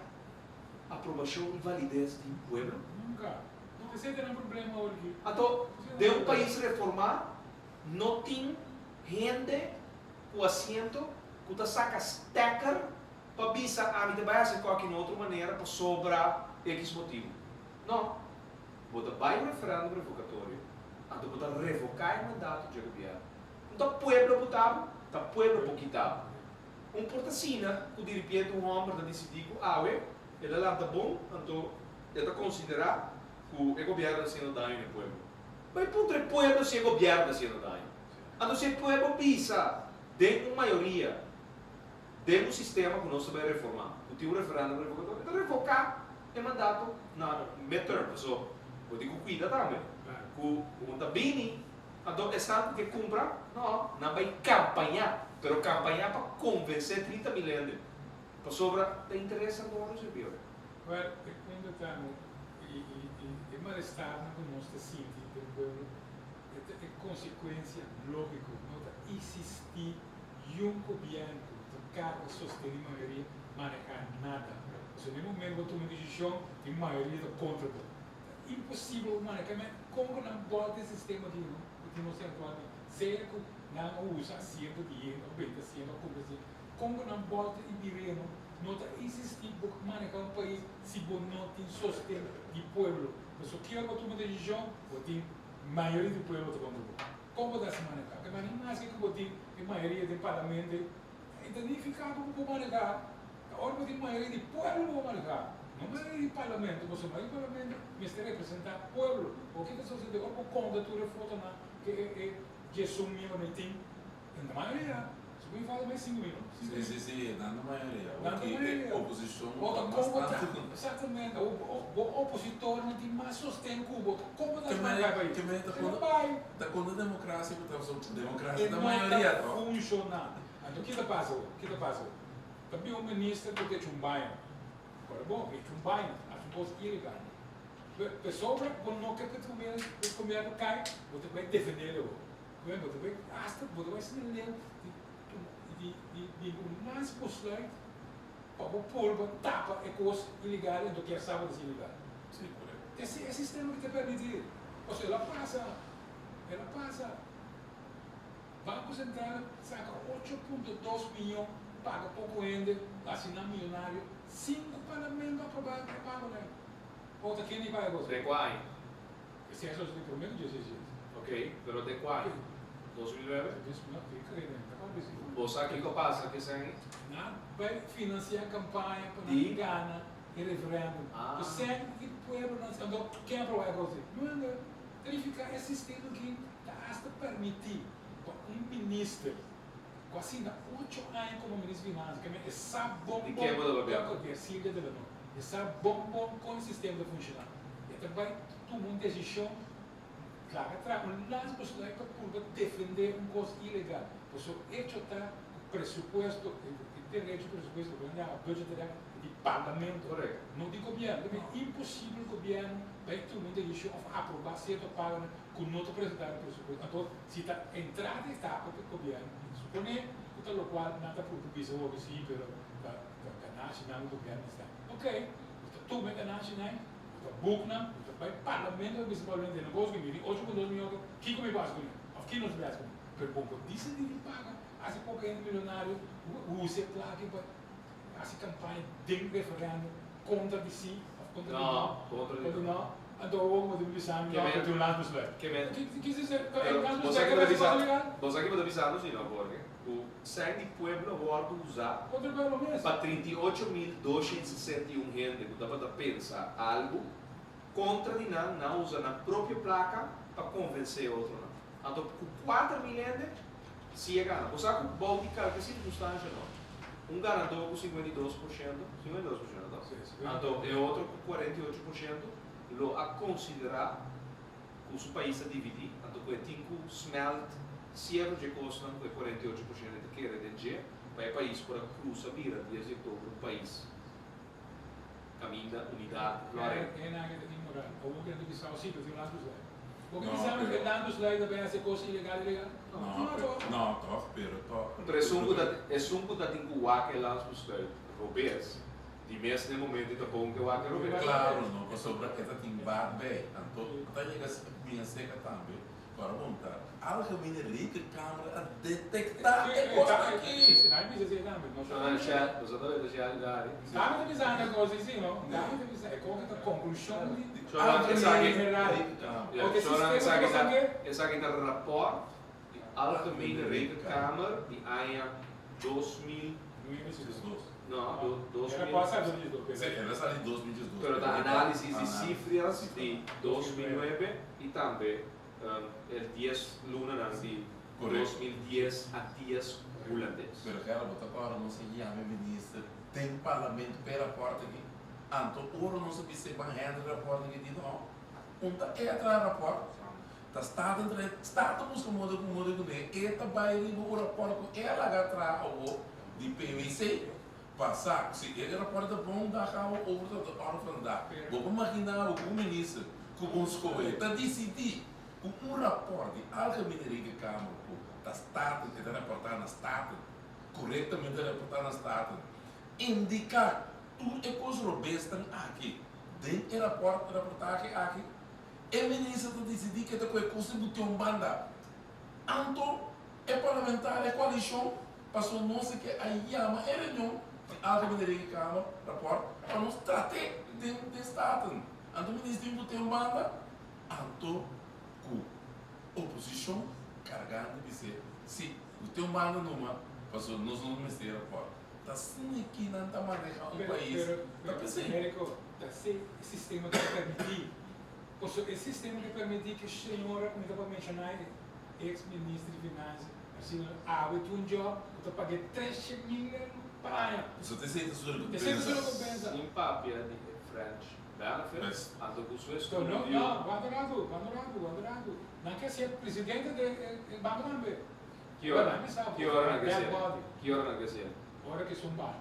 aprobashon i valides di pueblo? Nunka. No. Esei ta nan problema awor aki. Anto, den un pais reformá no tin hende ku asiento ku ta saka stekker pa bisa ami ta bai hasi kòki na otro manera pasobra ekis motibu. No. Bo ta bai un referendum revokatorio, anto bo ta revoká e mandato dje gobièrnu. No ta pueblo bo ta bo, ta pueblo bo kita bo. Un por ta asina ku diripiente un hòmber ta disidí ku awe el a lanta bon, anto e ta konsiderá ku e gobièrnu ta hasiendo daño na e pueblo. Bai puntra e pueblo si e gobièrnu ta hasiendo daño. Anto si e pueblo bisa den un mayoria, den un sistema ku nos ta bai reformá, ku tin un referèndum revokatorio, e ta revoká e mandato na midterm. Pasobra bo tin ku kuida tambe ku bo ta bini. Anto esnan ku ke kumpra? No, nan bai kampañá, pero kampañá pa konvensé 30 mil hende, pasobra ta interes nan wòrdu sirbió. Wèl, e punto ta no, i e malestarnan ku nos ta sinti den pueblo, e ta e konsekuensia lógiko. No ta isistí yun gobièrnu ku ta karga sostení mayoria manehá nada. Pasobra den e momento ku bo tuma un desishon, tin mayoria ta kontra bo. Ta imposibel pa manera kende kon ku nan bòlta e sistema aki no ku tin nos aktualmente sea ku nan a usa asiento di hende òf benta asiento òf kumpra asiento kon ku nan bòlta i bir'é no no ta existi bo maneha un pais si bo no tin sosten di pueblo pasobra ki ora bo tuma desishon bo tin mayoria di pueblo ta kontra bo kon bo ta hasi maneha ke mane maske ku bo tin e mayoria den parlamento e ta nifiká ku bo por maneha. Ta ora bo tin mayoria di pueblo bo maneha, no mayoria di parlamento, pasobra mayoria di parlamento mester representa pueblo. Bo kita sosode ora bo konta tur e fotonan ke e e 11 miembro nan tin, nan ta mayoria. Si bo falta mas 5 mil, no? Si, si, si, nan ta mayoria. Nan ta Oki e mayoria. oposishon Bo ta ta mas kon bo ta, tantu. exactamente, bo bo opositornan tin mas sosten ku bo, ta kon bo ta Ke hasi manera, maneha ke manera ta E no konta, bai. ta konta demokrasia ku ta, pasobra demokrasia E ta no ta mayoria, to? funshoná. Anto ki ta pasa awor? Ki ta pasa awor? Ta bin un minister ku ta echa un baño. Ora bon, echa un baño, hasi un kos ilegal. Pasobra bo no ke pa e gobierno kai, bo ta bai defendé bo. Bo ta bai hasta bo ta bai asina leu di di di un landsbesluit pa bo purba tapa e kos ilegal anto kier sa bo ta hasi ilegal. Sí, korekto. Esei e sistema ki ta permití. Pasobra el a pasa, el a pasa. Banko Sentral saka 8.2 miyon paga poko hende pa hasi nan miyonario sin ku parlamento aproba e pagonan. O ta ken di paga kos? Den kua aña? Esei a sosode prome ku 16. Ok, pero den kua aña? 2009? No, ke kere den, ta kòrda si. Bo sa kiko pasa ku esei? Nan bai finansia kampaña pa nan gana e referendum. Ku sèn di pueblo nan sa. Anto ken aproba e kos ei? No hende. Verifiká e sistema aki ta asta permití pa un minister ku a sinta ocho aña komo minister di finansa, keme e sa bon Di bon ken bo ta papia? kon di Silvia Delano, e sa bon bon kon e sistema ta funshoná. E ta bai tuma un desishon laga traha un landsbesluit pa purba defendé un kos ilegal. Pasobra echo ta ku presupuesto, e derecho presupuesto ku nan yama budgetrecht di parlamento, no di gobièrnu. Ta imposibel gobièrnu bai tuma un desishon òf aprobá sierto paganan ku no ta presentá den presupuesto. Anto si ta entrada e etapa ku gobièrnu, suponé ku ta lokual nan ta purba bisa hopi sí, pero ta ganashinan ku gobièrnu mester. Oke, bo ta tuma e ganashinan, bo ta buk nan, bo ta bai parlamento pa bisa parlamento, e negoshi ku mi tin 8.2 mion, kiko mi por hasi kuné? Òf ki nos por hasi kuné? Pero bo por disidí di paga hasi poko hende milionario, usa e plaka pa hasi kampaña den referèndum kontra di sí òf kontra di nò. No, kontra di nò. Anto awor bo ta bisa mi nò, ku tin un landsbesluit. Ke men. Ki si se Pero e bo sa landsbesluit ki ta bo ta hasi bisa, kos ilegal? bo sa ki bo ta bisando si no, Jorge? Ku sèn di pueblo wòrdu usá Kontra e pueblo mes. pa 38.261 hende ku tabata pensa algu kontra di nan, nan a usa nan propio plaka pa konvensé otronan. Anto ku 4.000 hende si e gana. Bo sa ku bou di kalke sirkunstansha no, un ganadó ku 52%, 52% no? Anto e otro ku 48% lo a konsiderá ku su pais ta dividí, anto ku e tin ku smelt sierto dje kosnan ku e 48% ta kere den dje pa e pais por a krusa bira 10 di oktober un pais kaminda unidat lo a reina. E nan ta inmoral. Awor ku nan ta bisa sí, pero tin un landsbesluit. Bo ke bisa mi ku e landsbesluit ta bai hasi e kos ilegal ilegal? No, pero, no, toch, pero toch. Pero esun ku ta, esun ku ta tin ku wak e landsbesluit robes. Di mes na e momento ta bon ke wak e ropa. Claro no, pasobra e ta tin baat bij. Anto ta yega mia seca tambe. Ora bon ta Algemene Rekenkamer a detecta e cos aki. Esaki ta rapport di Algemene Rekenkamer di aña 2000, no, 2000. Pero ta análisis di cifras di 2009 y tambe e 10 lunanan di 2010 Antillas Hulandes. Pero claro, bo ta ora nos a yama e minister den parlamento p'e rapport aki. Anto ora nos a bisa e ban hende rapport aki di no, un ta e a traha rapport, ta Staten traha, Staten busca moda cu moda cu ne, e ta bay riba un rapport cu e a laga traha awo di PwC, pa sa si e rapport ta bon da gaan we over tot de orde van dag. Bo por magina bo cu un minister cu un scohe ta dicidi cu un rapport di Algemene Rekenkamer cu ta Staten, e ta raporta na Staten, corectamente raporta na Staten, indica tur e cos robesnan aki den e rapport, raportahe aki, e minister ta dicidi cu e ta coge cos di buti un banda. Anto e parlamentario, e coalicion, paso nos e ke a yama e reunion di Algemene Rekenkamer rapport pa nos trate den den Staten. Anto minister tin buti un banda, anto ku oposishon kargando bis'é, Si, bo tin un banda numa, pasobra nos no mester e rapòrt. Ta asina ki nan ta maneha un pais. Ta p'esei. Pero, ta esei e sistema ta permití. Pasobra e sistema ta permití ku e señora ku mi ta por menshoná, e eks minister di finansia, asina awe tin un jòb ku ta pag'é 300.000 euro pa aña. Pasobra ta esei ta su rekompensa. Esei ta su rekompensa. Sin papia di e French benefits, anto ku su estudio. No, no, wanta ratu, wanta ratu, wanta ratu. Nan ke ser presidente de e banco tambe. Ki ora? Ki ora nan ke ser? Ki ora nan ke ser? Ora ke esun baha.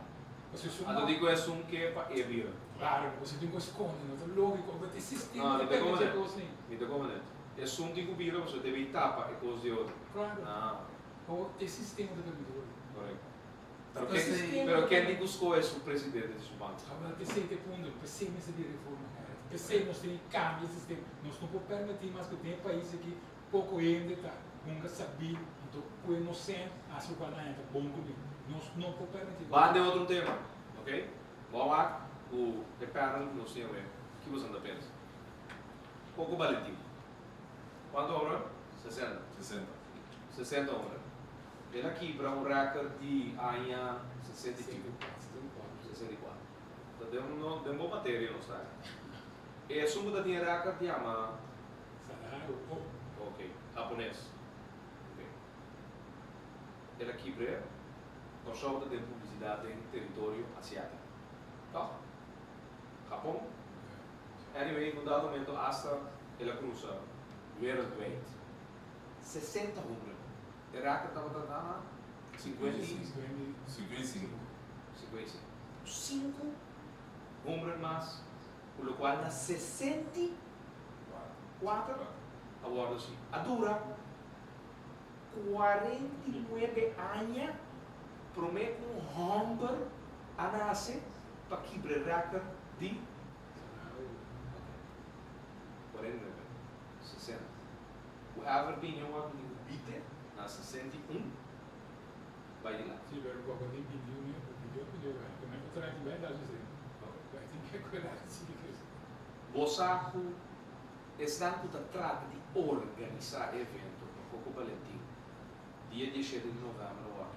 Pasobra esun Anto di ku esun ke pa e bira. Claro, pasobra tin ku skonde, no ta lógiko, but e sistema ta permiti e kos ei. Mi ta komprende. Esun tin ku bira pasobra debe tapa e kos di otro. Claro. Ah, ok. E sistema ta permiti hopi. Korekto. Pero ken di ku skohe su presidente di su banko? Awor p'esei ta e punto, p'esei mester di reforma Gerrit, p'esei nos tin di kambia e sistema, nos no por permití mas ku den e pais aki poko hende ta hunga sabí anto ku e no sèn hasi lokual nan ta bon kuné, nos no por permití. Ban den otro tema, ok? Bo a wak ku e panel ku nos tin awe, ki boso ta pensa? Poko Valentin, kuantu home run? 60. 60. 60 home run. El a kibra un record di aña 60 y pico, 64. Ta den un no, den bo materia nos ta. E esun cu ta tin e record yama. Sadaharu Oh. Ok, japones. Ok. El a kibr'e, Kòrsou ta den publicidad den teritorio asiatico. Toch? Japon? Anyway, un dado momento hasta el a cruza wereldwijd. 60 home run. E record tabata na 55. 55. 55. Sinku homerun mas, ku lokual na 64 a wòrdu si. A dura 49 aña promé ku un hòmber a nase pa kibra e record di 49, 60. Ku ever bini un wak di bite na 61 bai di lati. Sí, pero ku a tin 21 e, 22, 22 aña, pero nan otra tin bai lati sí. Bai tin ke ku lati sí ke sí. Bo sa ku esnan ku ta trata di organisá e evento pa Coco Valentin dia 17 di novèmber awor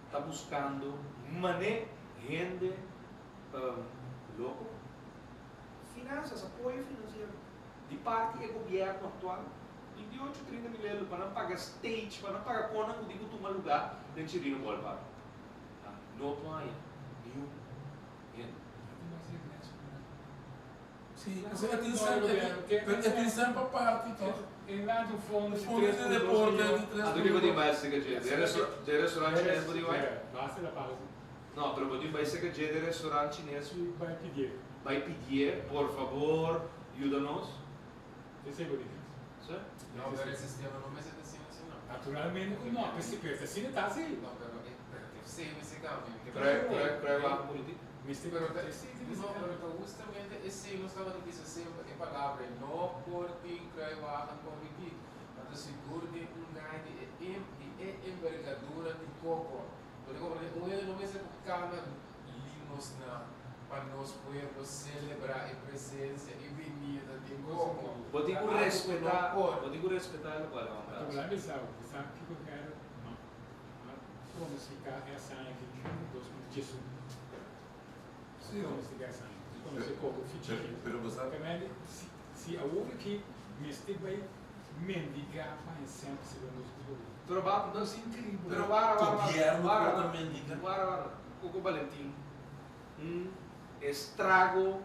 ta buskando mané hende loko? Finansas, apoyo finansiero. Di parti e gobierno actual, 28, 30 mil euro pa nan paga stage, pa nan paga conan cu tin cu tuma lugar den Chirino Ballpark. Nan no por haña niun hende. Sí, pasobra e tin semper, pero e tin semper parti toch? Fondo Fondo di deporte di tres Anto kico tin bai seca dje? Den restaurant chines bo tin bai? No, pero bo tin bai seca dje den restaurant chines? Bai pidié. Bai pidié, por fabor yuda nos. Esei bo di mes. Sí? No, pero e sistema no mester ta asina asina. Naturalmente ku no, pero si pero asina ta así. No, pero e pero e mester. cambia. Kruiwagen politiek. Mester Pero ta, no, pero ta hustamente esei nos tabata bisa semper e palabra no por tin kruiwagen politiek. Anto sigur den un guy di e di e envergadura di Coco. Bo ta comprende? Un hende no mester por cana limosna pa nos pueblo celebra e presencia y venida di Coco. Bo tin Ta ku algo ku no respetá, por. bo tin ku respetá e lokual nan Anto ta bo la hasi. bisa bo, bo sa kiko Gerrit no a pronostica e hazaña aki den 2011. Sí. Pronostica e hazaña. E conoce Coco fi Pero, chiquito. pero bo sa, Tambe si si awor aki mester bai mendiga pa e semper si lo nos por. Pero ba, no es increíble. pero wara, wara, wara, Gobierno wara, por ta mendiga. wara, wara. Coco Valentin, un estrago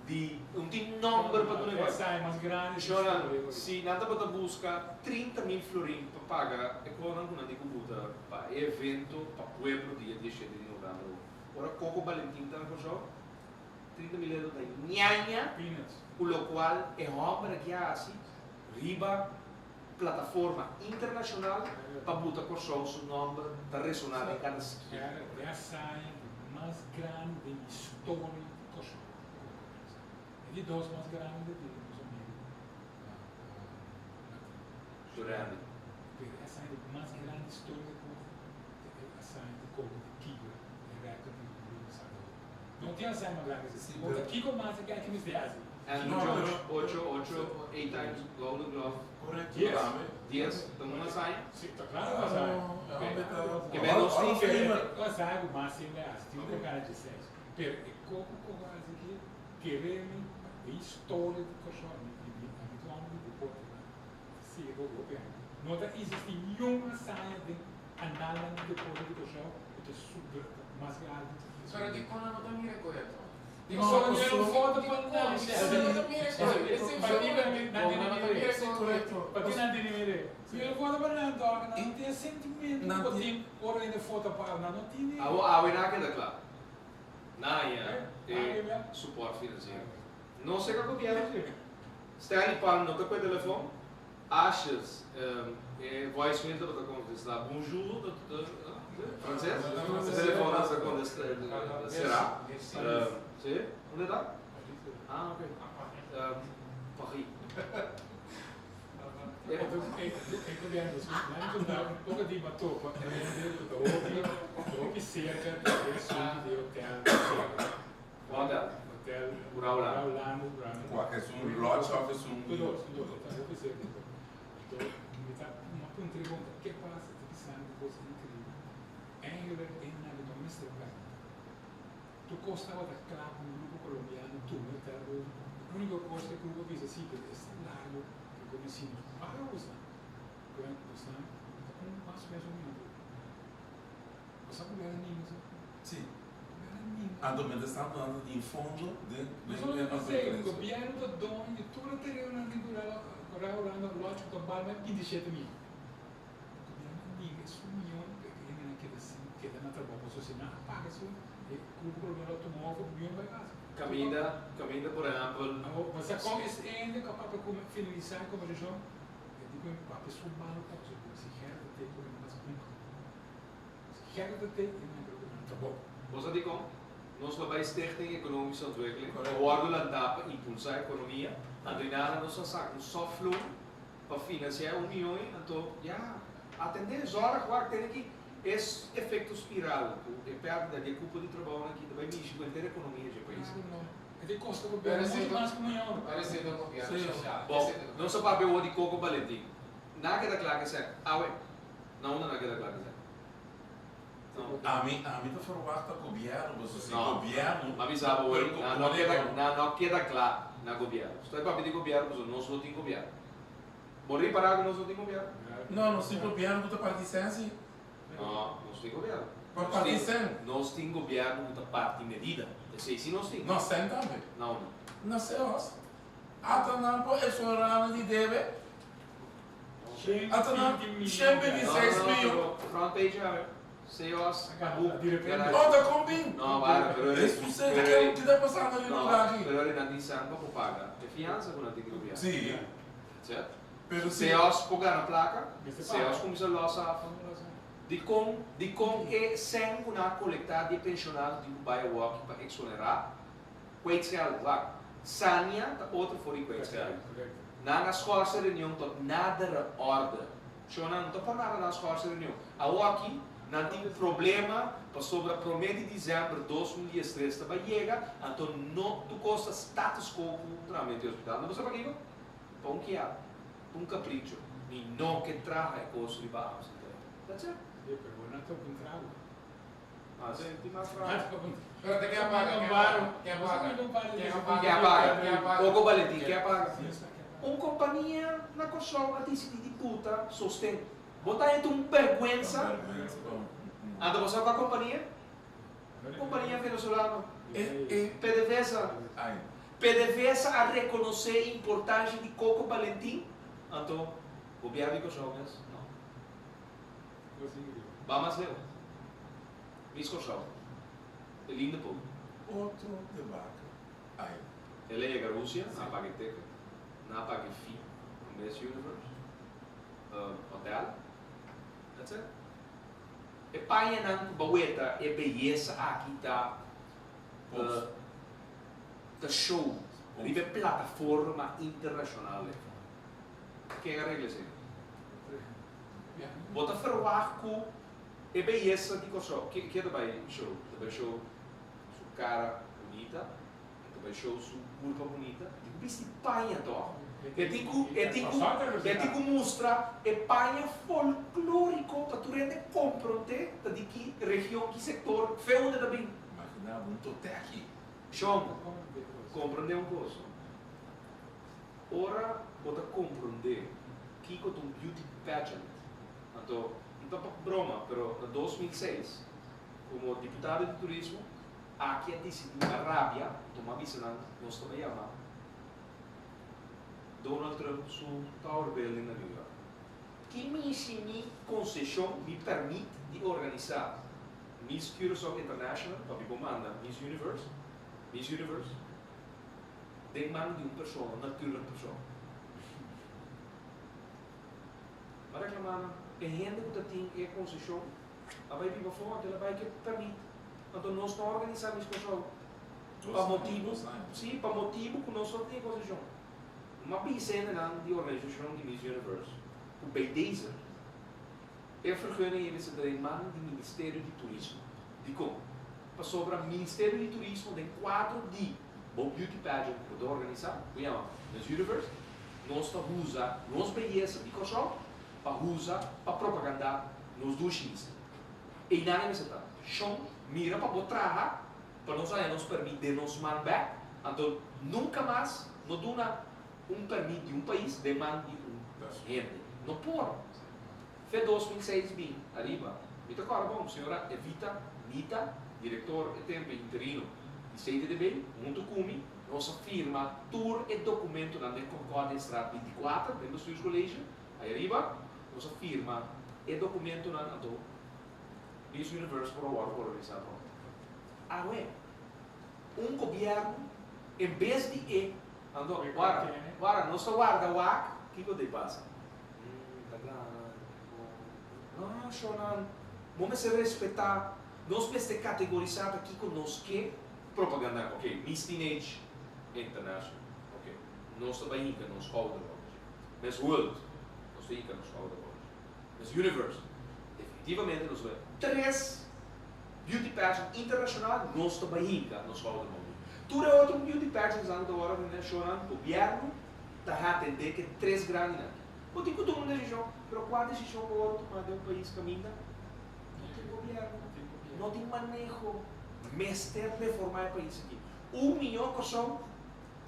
di, un tin nomber pa duna E igual. hazaña mas grandi di Shona, historia. si nan tabata buska 30.000 florin pa paga e konan ku nan di ku buta pa e evento pa pueblo dia 17 di novèmber. Ora Coco Valentin ta na Kòrsou, 30.000 euro ta ñaña, Peanuts. ku lokual e hòmber aki a hasi riba plataforma internashonal pa buta Kòrsou su nòmber ta resoná den kada skina. Gerrit, e hazaña di mas grandi den historia di Kòrsou. E di dos mas grandi di nos amigu Martin. Randy. Pero e hazaña di mas grandi historia di Coco, e hazaña di Coco di kibra e record di Bruno Salvador. No tin hazaña mas grandi Sí, esei. Ota pero- kiko mas e kai ki mester hasi? Andrew No, Jones, pero- 8, 8, 8 times Golden Glove, Correcto, Yes. tambe. 10, ta un hazaña. Sí, ta claro ku hazaña. Ah, hombre, ta- Que menos Hall of tin- Famer. E hazaña ku mas hende hasi, tin un gana 16. Pero e Coco Coco hasi aki, kere mi, e historia di Kòrsou, mi mi mi ta un hòmber di deporte, sí, e hopi aña. No ta existi niun hazaña den analnan di deporte di Kòrsou ku ta super mas grandi. Pero di kon nan no ta mira koe anto? Di No, kon no nan foto di pa kon nan. nan no ta mira koe? Esei Pa so di nan nan no ta mira Sí, koe. correcto. Pa ki nan tin mire? Si e foto pa nan toka, nan no tin sentimento Nan ku tin- tin ora hende foto pa nan no tin. Awo awe na keda kla. Na ya Eh, e ah, support financiero. No serka gobièrnu sí. Stanley Palm no ta ku e telefòn. Ashes, e voicemail tabata kontestá bonjour, franses? E telefòn a kontestá, será? Sí? Unda ta? Ah, ok. Paris. E gobièrnu, nan ta poko di matopa, hende ku ta hopi, hopi serka di e suite di hotel. Hotel. Hotel Cura Orlando, Orlando. Kua es un lodge of es un Tur dos, tur dos, ta hopi serka. Anto, mi ta mi a puntra e bon, ke pasa? Ta bisando kos inkribel. Eigenlijk e nan no mester pèrdè. Tur kos tabata kla ku un grupo kolombiano tuma e hotel over. E úniko kos ku e grupo a bisa si, pero es largo ku konosimos paga boso. Ku boso ta un mas o menos un minuto. Boso a gobierno ninga so? Sí. Gobierno ninga. Anto mientras tanto nan tin fondo den No den solamente den esei, transferencia. gobierno ta doño di tur e terenonan di Corral Orlando Lodge ku ta bal mas 27 mil. Gobierno ninga esun mion ku e hendenan keda sin keda na trabou pasobra si nan a paga esun e grupo colombiano a tuma over mion bai kasa. Kaminda, kaminda por ehèmpel. Awor, bo sa kon es hende ku a papia ku mi finalisá e kombersashon? E di ku mi papia su malo ta pasobra si Gerrit ta tei ku mi no hasi nunka. Si Gerrit ta tei, e nan kere ku mi na trabou. Bo sa dikon? Nos lo bai Stichting Economische Ontwikkeling, Correcto. wòrdu lantá pa impulsá ekonomia, anto inada nos a saka un soft loan pa finansiá 1 mion, anto ya atendé zorg wak tene ki es efekto spiral ku e pèrdida di kupo di trabou aki ta bai mishi ku henter ekonomia di e pais. Claro, no. E ta kosta Pero gobierno si mucho mas ku 1 mion. Parece do governo Sí. social. Bom, nos a papia di Coco Valentin. Na keda kla ku esei. Awe. Na unda na keda kla ku esei? No. Ami ta verwacht gobièrnu, bo si No. gobièrnu. Ma bisa bo, Pero na no keda na no keda kla na gobièrnu. Stoi papia di gobièrnu, pasobra nos no tin gobièrnu. Bo ripará ku nos no tin gobièrnu? No, no si gobièrnu ta parti sensi. No, nos tin gobièrnu. Pa parti sen. Nos tin gobièrnu ku ta parti medida. Esei si nos tin. No, sen tambe. No, no. No sei os. Ata nan po exonerado di debe. Ata nan 126 No, no, mil. pero front page ya. CEOs. De repente. Oh, ta kombin. No, para, pero Es sucede que ta pasando ali no No, lugar aki. pero nan tin sen pa paga. E fiansa ku nan tin gobièrnu. Sí, Serto? pero si CEOs por gana plaka, Mester CEOs paga. kuminsá los af. Dikon dikon e sèn ku nan a kolektá di e penshonado tin ku bai awor aki pa eksonerá kwijtschelding? Wak, Sania ta otro for di kwijtschelding. Nan a skòrs e reunion tot nadere orde. Shonnan no ta por nada nan a skòrs e reunion. Awor aki nan tin problema pasobra promé di desèmber 2013 ta bai yega, anto no tur kos ta status quo ku trahamentu di hospital. No bo sa pakiko? Pa un kier, pa un capricho, mi no ke traha e cos riba Amsterdam. That's it. Sí, pero bo no ta un trago. Ah, sí, tin mas trago. Pero te ke a paga, ke a paga, ke a paga, ke a paga, Ke a paga. ke a paga. Coco Valentin, ke a paga. Sí, sa ke a paga. Un compania na Corsou a dicidi di puta sosten. Bo ta henter un berguensa. Berguensa pa un. Anto bo sa cua compania? Compania venezolano. E, e. PDVSA. Ay. PDVSA a rekonosé e importansha di Coco Balentin, anto gobièrnu di Kòrsou mes no. Ba mas leu. Miss Kòrsou, e linda pou. Otro debakel. Ai. El a yega Rusia, nan a paga e ticket, nan a paga e fee pa Miss Universe, hotel, that's it. E pañanan ku ba weta e beyesa aki ta. Ta show riba e plataforma internashonal ei. Ken a regla esei? Bo ta ferwagt ku e beyesa di Kòrsou, ke ta bai show? Ta bai show su kara bunita, e ta bai show su kurpa bunita, e tin ku bisti paña tòg. E tin ku e tin ku e tin ku mustra e paña folklóriko pa tur hende komprondé ta di ki region, ki sektor, fe unda ta bin. Imaginá bo un totèki. Shon, komprondé un kos. Ora bo ta komprondé kiko ta un beauty pageant, anto no ta pa broma, pero na 2006, komo diputado di turismo, aki a disidí a rabia, anto mi a bisa nan nos ta bai yama Donald Trump su Tower Building na New York. Ki mishi mi konseshon, mi pèrmit di organisá Miss Curaçao International pa mi por manda Miss Universe, Miss Universe, den man di un persona, un natuurlijk persoon. Mi a reclama nan, e hende cu ta tin e concesion a bay biba afo, anto el a bay cu e permit. Anto nos no a organisa Miss Curaçao pa motibo, si, pa motibo cu nos no tin e concesion. Mi a bisa hendenan di organisacion di Miss Universe cu bay deze. E vergunning ei mester ta den man di Ministerio di Turismo. Dikon? Pasobra Ministerio di Turismo den kuadro di bo beauty pageant ku bo ta organisá, ku yama Miss Universe, nos ta usa nos beyesa di Kòrsou pa usa pa propagandá nos dushi isla. Einan e mester ta. Shon, mira pa bo traha pa nos haña nos pèrmit den nos man bèk, anto nunka mas no duna un pèrmit di un pais den man di un hende. No por. Fe 2006 bin ariba. Mi ta kòrda bon, señora Evita Nita, direktor e tempu interino di CTDB, huntu ku mi, nos a firma tur e dokumentonan den Concordiastraat 24, den Bestuurscollege, ai ariba, nos a firma e dokumentonan, anto Miss Universe por a wòrdu organisá pronto. Awe, un gobièrnu, en bes di e, anto, wara, wara, nos ta warda wak, kiko ta pasa? Ta gana bo. No, shownan, bo mester respetá, nos mester kategorisá ta kiko nos ke propagandá. Ok, Miss Teenage International, ok, nos ta bai hinka nos skouder rònt dje. Miss World, nos ta hinka nos skouder rònt dje. Miss Universe, definitivamente nos ta bai. Tres beauty pageant internashonal nos ta bai hinka nos skouder rònt dje. Tur e otro beauty pageants nan ku ta wòrdu organizá, shownan, gobièrnu ta atendé ku e tres grandinan aki. Bo tin ku tuma un desishon, pero kua desishon bo wòrdu tuma den un pais kaminda no tin gobièrnu, no tin maneho? Mester reformá e pais aki. Un mihó Kòrsou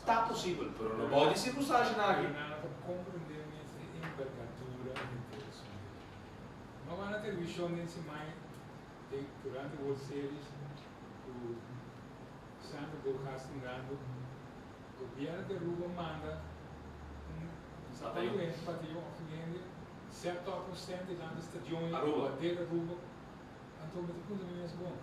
ta posibel, pero no bou di sirkunstanshanan aki. Pero nan no ta komprendé mes e envergadura di e asuntu. No wak na televishon den siman den durante World Series ku Sandra Burgess tungando. Gobierno di Aruba manda un batayon of un hende set up un stand dilanti stadion y Aruba. bandera Aruba. Anto mi ta puntra mi mes bon,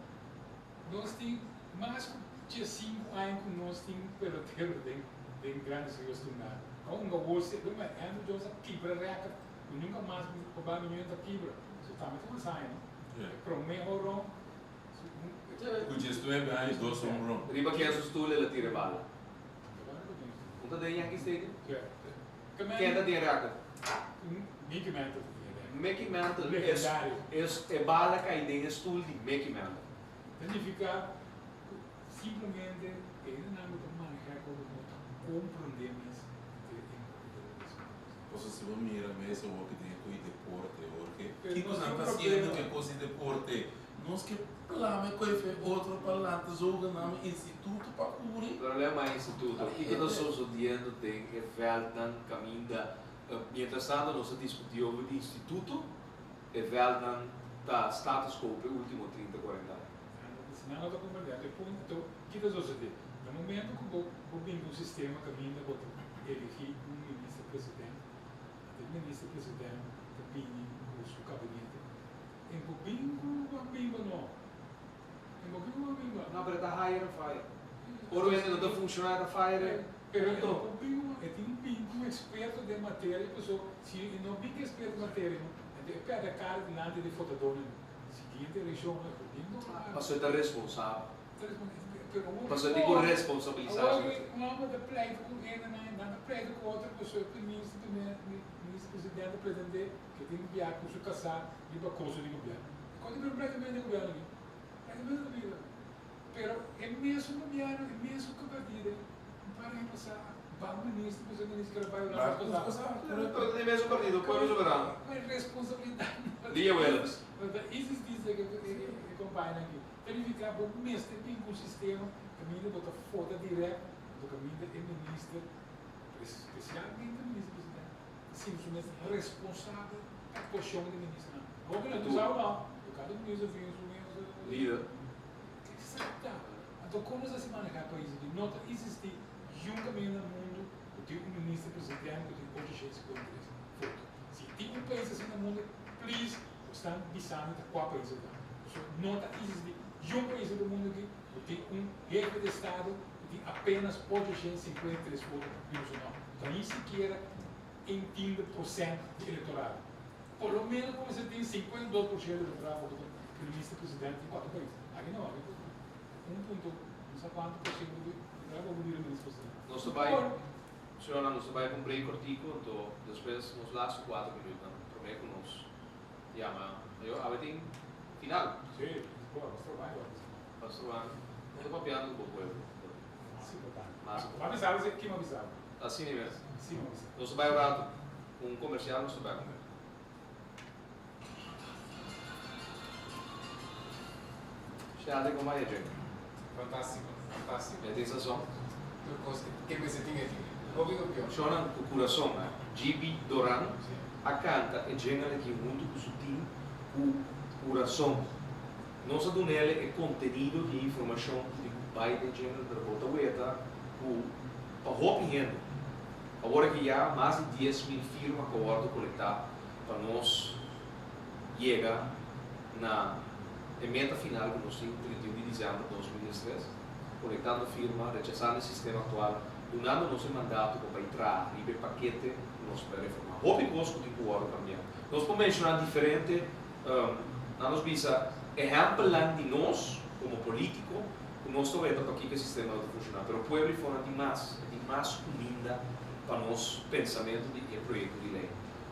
nos tin mas cu 15 aña cu nos tin pelotero den den Grandes Ligas tungado. A hunga World Series, bo mira Andruw Jones a kibra record cu nunca mas mi probablemente ta kibra. So tambe ta un haña no. E promé horon. Ku 19 aña dos home run. Riba ken su stoel el a tira e bala? Un ta den Yankee Stadium? Ken ta den e record? Mickey Mantle ta den e record. Mickey Mantle es e bala kai den e stoel di Mickey Mantle. Ta nifiká ku simplemente e hendenan ku ta manehá e kos no ta komprondé mes e Pasobra si bo mira mes awor ku den e kos di deporte, Jorge, kiko nan ta hasiendo ku e kos di deporte? Nos ke plama e kos fe otro pa lanta zogenaamde instituto pa kuri. Problema instituto, kiko ta sosodiendo den e veldnan kaminda? Mientras tanto nos ta diskuti over di instituto, e veldnan ta status quo p'e ultimo trinta, kuarenta aña. Si nan no ta komprendé e punto, ki ta sosodé? Na momento ku bo bo bin ku un sistema kaminda bo ta eligí un minister president, anto e minister president ta bini ku su kabinete. E bo bin ku bo a bimba no. E bo bin ku bo a bimba. No, pero e ta hire and fire. Ora un hende no ta funshoná e ta fire e. Pero e no por bin ku e tin bin ku un eksperto den materia paso si e no bin ku eksperto den materia no ento e pèrdè kara dilanti di votadónan. Siguiente elekshon e por bin ku. Paso e ta responsabel. Paso e tin ku responsabilisá su mes. Un hòmber ta pleita ku hendenan, nan ta pleita ku otro paso e minister minister presidente pretendé ke tin biaha ku su kasá. Riba kosto di gobièrnu. E kos di pleitamentu di gobièrnu aki, pleitamentu ta bira. Pero e mesun gobièrnu, e mesun kapartida, un par aña pasá, ban minister, pasobra e minister kere bai Hulanda ku su kasá. Pero ta di mesun partido, Pueblo Soberano. Ku e responsabilidat. Lia Willems. No ta insistí seki e kompañenan aki. Ta nifiká bo mester bin ku un sistema kaminda bo ta fota dirèkt, anto kaminda e minister, spesialmente minister presidente, ta sinti su mes responsabel pa actuacion di ministernan. Awor cu nan tu sabi no, cu cada minister tin su mes Lider. Exacta. Anto con nos a si maneha pais aki? No ta existi yun caminda na mundo cu tin un minister president cu tin 853 voto. Si tin un pais asina na mundo, please bo stan bisami ta cua pais e ta. Pasobra no ta existi yun pais riba mundo aki cu tin un hefe di estado cu tin apenas 853 voto riba su nomber. Ta ni sikiera entinde procent di electorado. Por lo menos bo mester tin 52% di electorado pa bo ta minister president di cualkier pais. Aki no, aki un punto no sa cuanto por ciento di electorado pa bo bira minister president. Nos ta bai, señornan, nos ta bai pa un break cortico, anto despues nos laatste cuatro minuutnan prome cu nos yama. Ayo, awe tin final. Si, bo a stroba mi. Bo a stroba mi. No ta papiando cu bo pueblo. Mas importante. Mas importante. Bo a bisa bo kin bo a bisa bo. Asina mes. Nos ta bai un rato. Un comercial nos ta bai comer. Shade con Maya Jane. Fantastico, fantastico. E tin sazon. Tur cos ke mester tin e tin. Hopi campeon. Shonan cu curason a. GB Doran a canta e jingle aki hunto cu su team cu curason. Nos a dunele e contenido di informacion cu tin cu bai den jingle pero bo ta weta cu pa hopi hende. Awor aki ya mas di 10,000 firma ku a wòrdu kolektá pa nos yega na e meta final ku nos tin 31 di desèmber 2013, kolektando firma, rechasando e sistema aktual, dunando nos e mandato pa bai traha riba e pakete ku nos bai reformá. Hopi kos ku tin ku wòrdu kambiá. Nos por menshoná diferente, nan nos bisa ehèmpelnan di nos komo polítiko, Ku nos ta weta pakiko e sistema no ta funshoná, pero pueblo i fora tin mas, e tin mas kuminda pa nos pensamentu di e proyekto di lei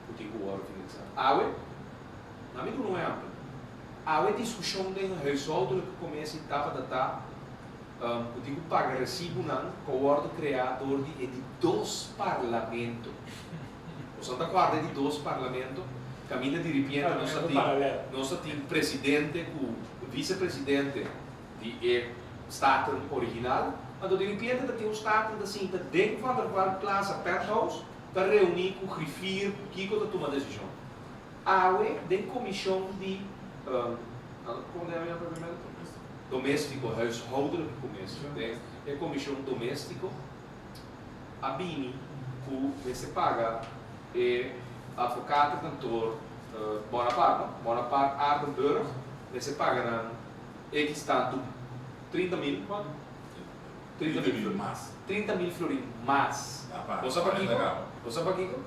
ku tin ku wòrdu finalisá. Awe, na mi duna un ehèmpel, awe diskushon den huishoudelijke commissie tabata ta ku tin ku paga resibunan ku a wòrdu kreá dor di e di dos parlamento. Nos a ta kòrda e di dos parlamento, kaminda diripiente nos a tin nos a tin presidente ku visepresidente. Di e Staten original, anto di ripiente ta tin un Staten ta sinta den Van der Valk Plaza Penthouse ta reuni cu griffier cu kico ta tuma decision. Awe den comision di como ta yama e propiamente? Domestico, huishoudelijke commissie, den e comision domestico a bini cu mester paga e advocatenkantoor Bonaparte, no? Bonaparte Aardenburg mester paga nan. X tantu, 30 mil, kuantu? 30 mil mas. 30 mil florin mas. Bo sa pakiko? Bo sa pakiko?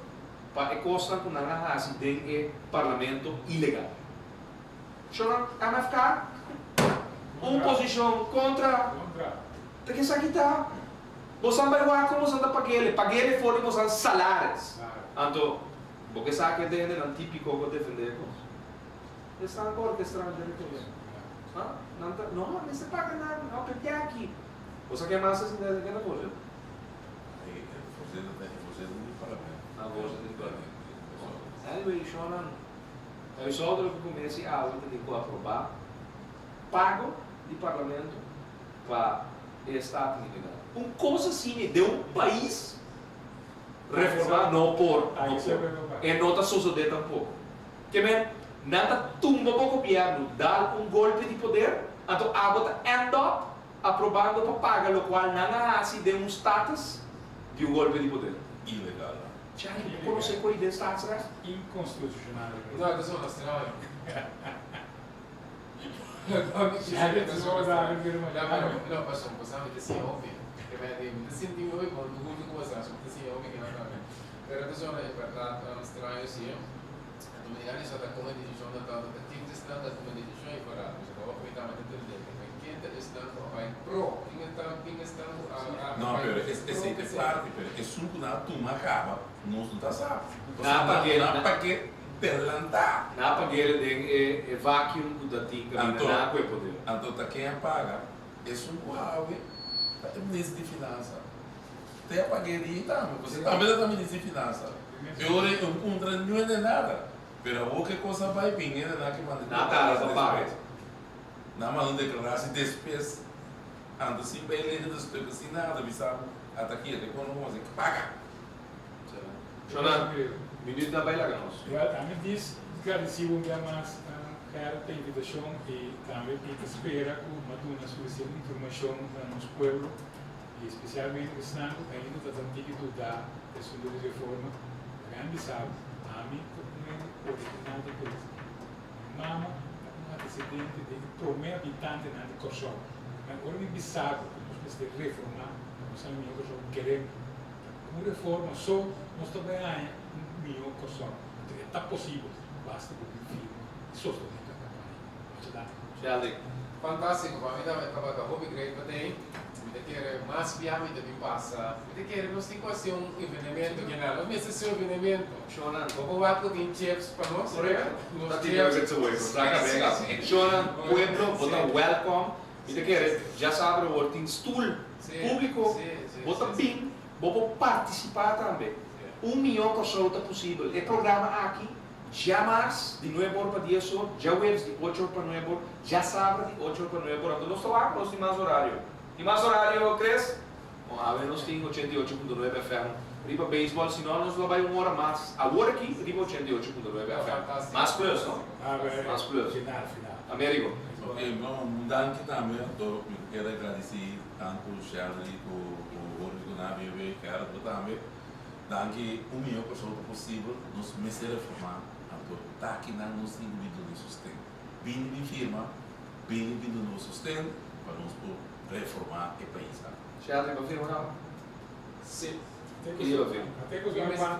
Pa e kosnan ku nan a hasi den e parlamento ilegal. Shona MFK, un posishon kontra. Ta ke esaki ta? Bosan bai wak kon bosan ta pag'ele, pag'ele for di bosan salaris. Anto, bo ke sa ke hendenan tipiko ku a defende e kos? Esnan ku orkestrá henter e kos. Ha? Nan ta, no, mester paga nan, no, p'e aki. Bo sa ke mas a sinta ken ta voorzitter? E voorzitter ta e voorzitter di parlamento. Ah, voorzitter di parlamento. Anyway, shownan, huishoudelijke commissie awe ta tin ku aprobá pago di parlamento pa e staten ilegal. Un kos asina den un pais reformá no por, no por. E no ta sosodé tampoko. Ke men, nan ta tumba bo gobièrnu, dal un golpe di poder, anto abo ta end up aprobando pa paga lokual nan a hasi den un status di un golpe di poder. Ilegal. Charlie, bo konosé koi den staatsrecht? Inconstitucional. No, ta zona straño. No, pasobra bo sa mi ta siña hopi. Ke men di, mi ta sinti mi hopi bon huntu ku bo sa, so mi ta siña hopi kinan tambe. Pero ta zona en bèrdat straño si. Dominicana esaki ta tuma e decision na tanto ta ken ta esnan ku a tuma e decision i para pasobra awor ku mi tamba ta entende ku ta ken ta esnan ku a bai pro ken a ta ken esnan ku a a No bai pero pro esei ta e esei. parti pero esun ku nan a tuma kaba nos no ta sa Nan a pasobra pag'é nan a pag'é delantá. Nan a pag'é den e e vacuum ku ta tin kaminda Anto nan a ku e poder. anto ta ken a paga esun ku awe ta e minister di finansa te a pag'é di ei tambe pasobra tambe ta ta minister di finansa. E ora ei un puntra no hende nada, pero awor ku e kos a bai bin hende nan ke manda Nan tara pa paga. despues. Nan manda un deklarasi despues, anto sin bai lege de stukken, sin nada, bisa bo ata aki e kono komo así, paga! Shona, minuut nan bai laga nos. Wel, ami dis gradisi bo un bia mas Gerrit pa invitashon i tambe mi ta spera ku mi a duna sufisiente informashon na nos pueblo. I spesialmente esnan ku ainda ta tantiki duda di asuntu di reforma, laga mi bisa bo, ami ta un hende original di pais. Mi mama ta un antesedente di e promé abitantenan di Kòrsou. Men ora mi bisa bo ku nos mester reformá pa nos haña un mihó Kòrsou, kere mi. Ta ku un reforma so nos ta bai haña un mihó Kòrsou. Anto e ta posibel, basta bo bin firma i sostené e kampaña. Mucha danki. Sheldrick. Fantástiko, pa mi tambe tabata hopi great pa tei. Mi ta kere mas bia mi ta bin pasa. Mi ta kere nos tin ku hasi un evenemento kinan. Nos mester hasi un evenemento. Shonan. Bo por wak ku tin chips pa nos? Correcto. Nos Ta tin chips. nuggets awor. Saca bek af. Shonan, pueblo, bo ta welcome. Mi ta kere djasabra awor tin stoel publico. Bo ta bin, bo por participa tambe. Un miyon Kòrsou ta posibel. E programa aki Djamars di nuebe or pa dies or, djaweps di ocho or pa nuebe or, djasabra di ocho or pa nuebe or. Anto nos ta wak nos tin mas orario. Tin mas orario, Chris? Bon, awe nos tin 88.9 FM riba beisbòl, si no nos lo bai un ora mas awor aki riba 88.9 FM. Mas plus, no? Mas plus. Amerigo. Ok, bon, un danki tambe. Anto mi kier a gradisí tantu Sheldry ku Jorge ku nan a bebe, Gerrit bo tambe. Danki un mihó persona ku posibel nos mester reformá anto takinan nos tin ku bin duna sosten. Bini bin firma, bini bin duna nos sosten pa nos por reformá e pais aki. Sheldry bo firma kaba? Si. Ki bo firma?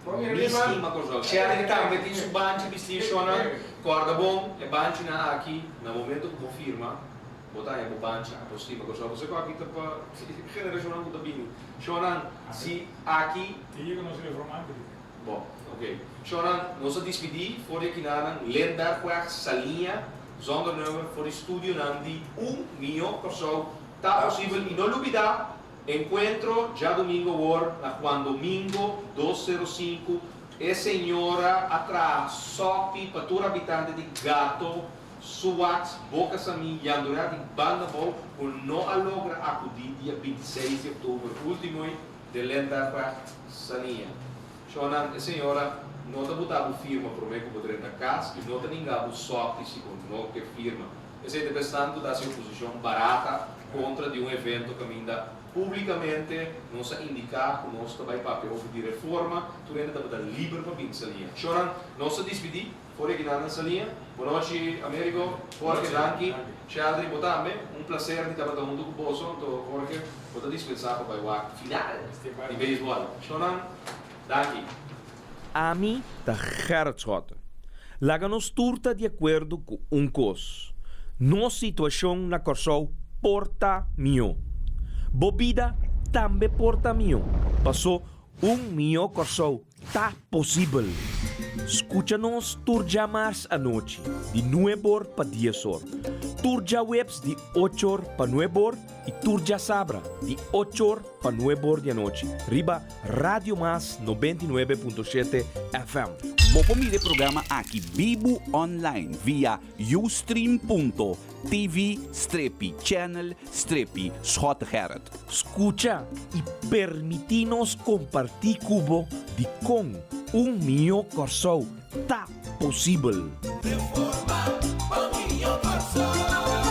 Mi stima Kòrsou. Sheldry tambe tin su banchi bistí shònan. Kòrda bon e banchinan aki na momento ku bo firma. Bo ta haña bo bancha apostima Kòrsou pasobra ku aki ta pa generashonnan ku ta bini. Shonnan, si aki. Tin yega nos reformante di. Bon, ok. Shonnan, nos a dispidí for di akinanan Lindbergweg, Saliña, zonder nummer, for di studionan di Un Mihó Kòrsou Ta Posibel i no lubidá, enkuentro djadumingu awor na Juan Domingo 205. E señora a traha sòpi pa tur habitante di Gato. Suwats, Boca Samí, Yandurá di Banda Bou ku no a logra akudí dia 26 di òktober último ei den Lenbergweg, Sania. Shonnan, e señora no ta buta bo firma promé ku bo drenta kas i no ta ninga bo sòpti si bo no ke firma. Esei ta besnan ku ta hasi oposishon barata kontra di un evento kaminda públikamente nos a indiká ku nos ta bai papia over di reforma, tur hende tabata liber pa bin Sania. Shonnan, nos ta dispidí. For di akinan na Saliña. Bonochi Amerigo, Jorge danki, Sheldry bo tambe, un placer di tabata hunto cu boso, anto Jorge bo ta dispensa pa bai wak final di baseball. Shownan, danki. Ami ta Gerrit Schotte. Laga nos tur ta di akuerdo ku un kos, nos situashon na Kòrsou por ta mihó. Bo bida tambe por ta mihó, pasó un mihó Kòrsou ta posibel. Skucha nos tur djamars anochi di nueb'or pa dies'or, tur djaweps di och'or pa nueb'or i tur djasabra di och'or pa nueb'or di anochi riba Radio Mas 99.7 FM. Bo por mira e programa aki bibu online via ustream.tv strepi channel strepi Schottegerrit. Skucha i permití nos kompartí ku bo dikon un mihó Kòrsou ta posibel. Reforma pa mihó Kòrsou.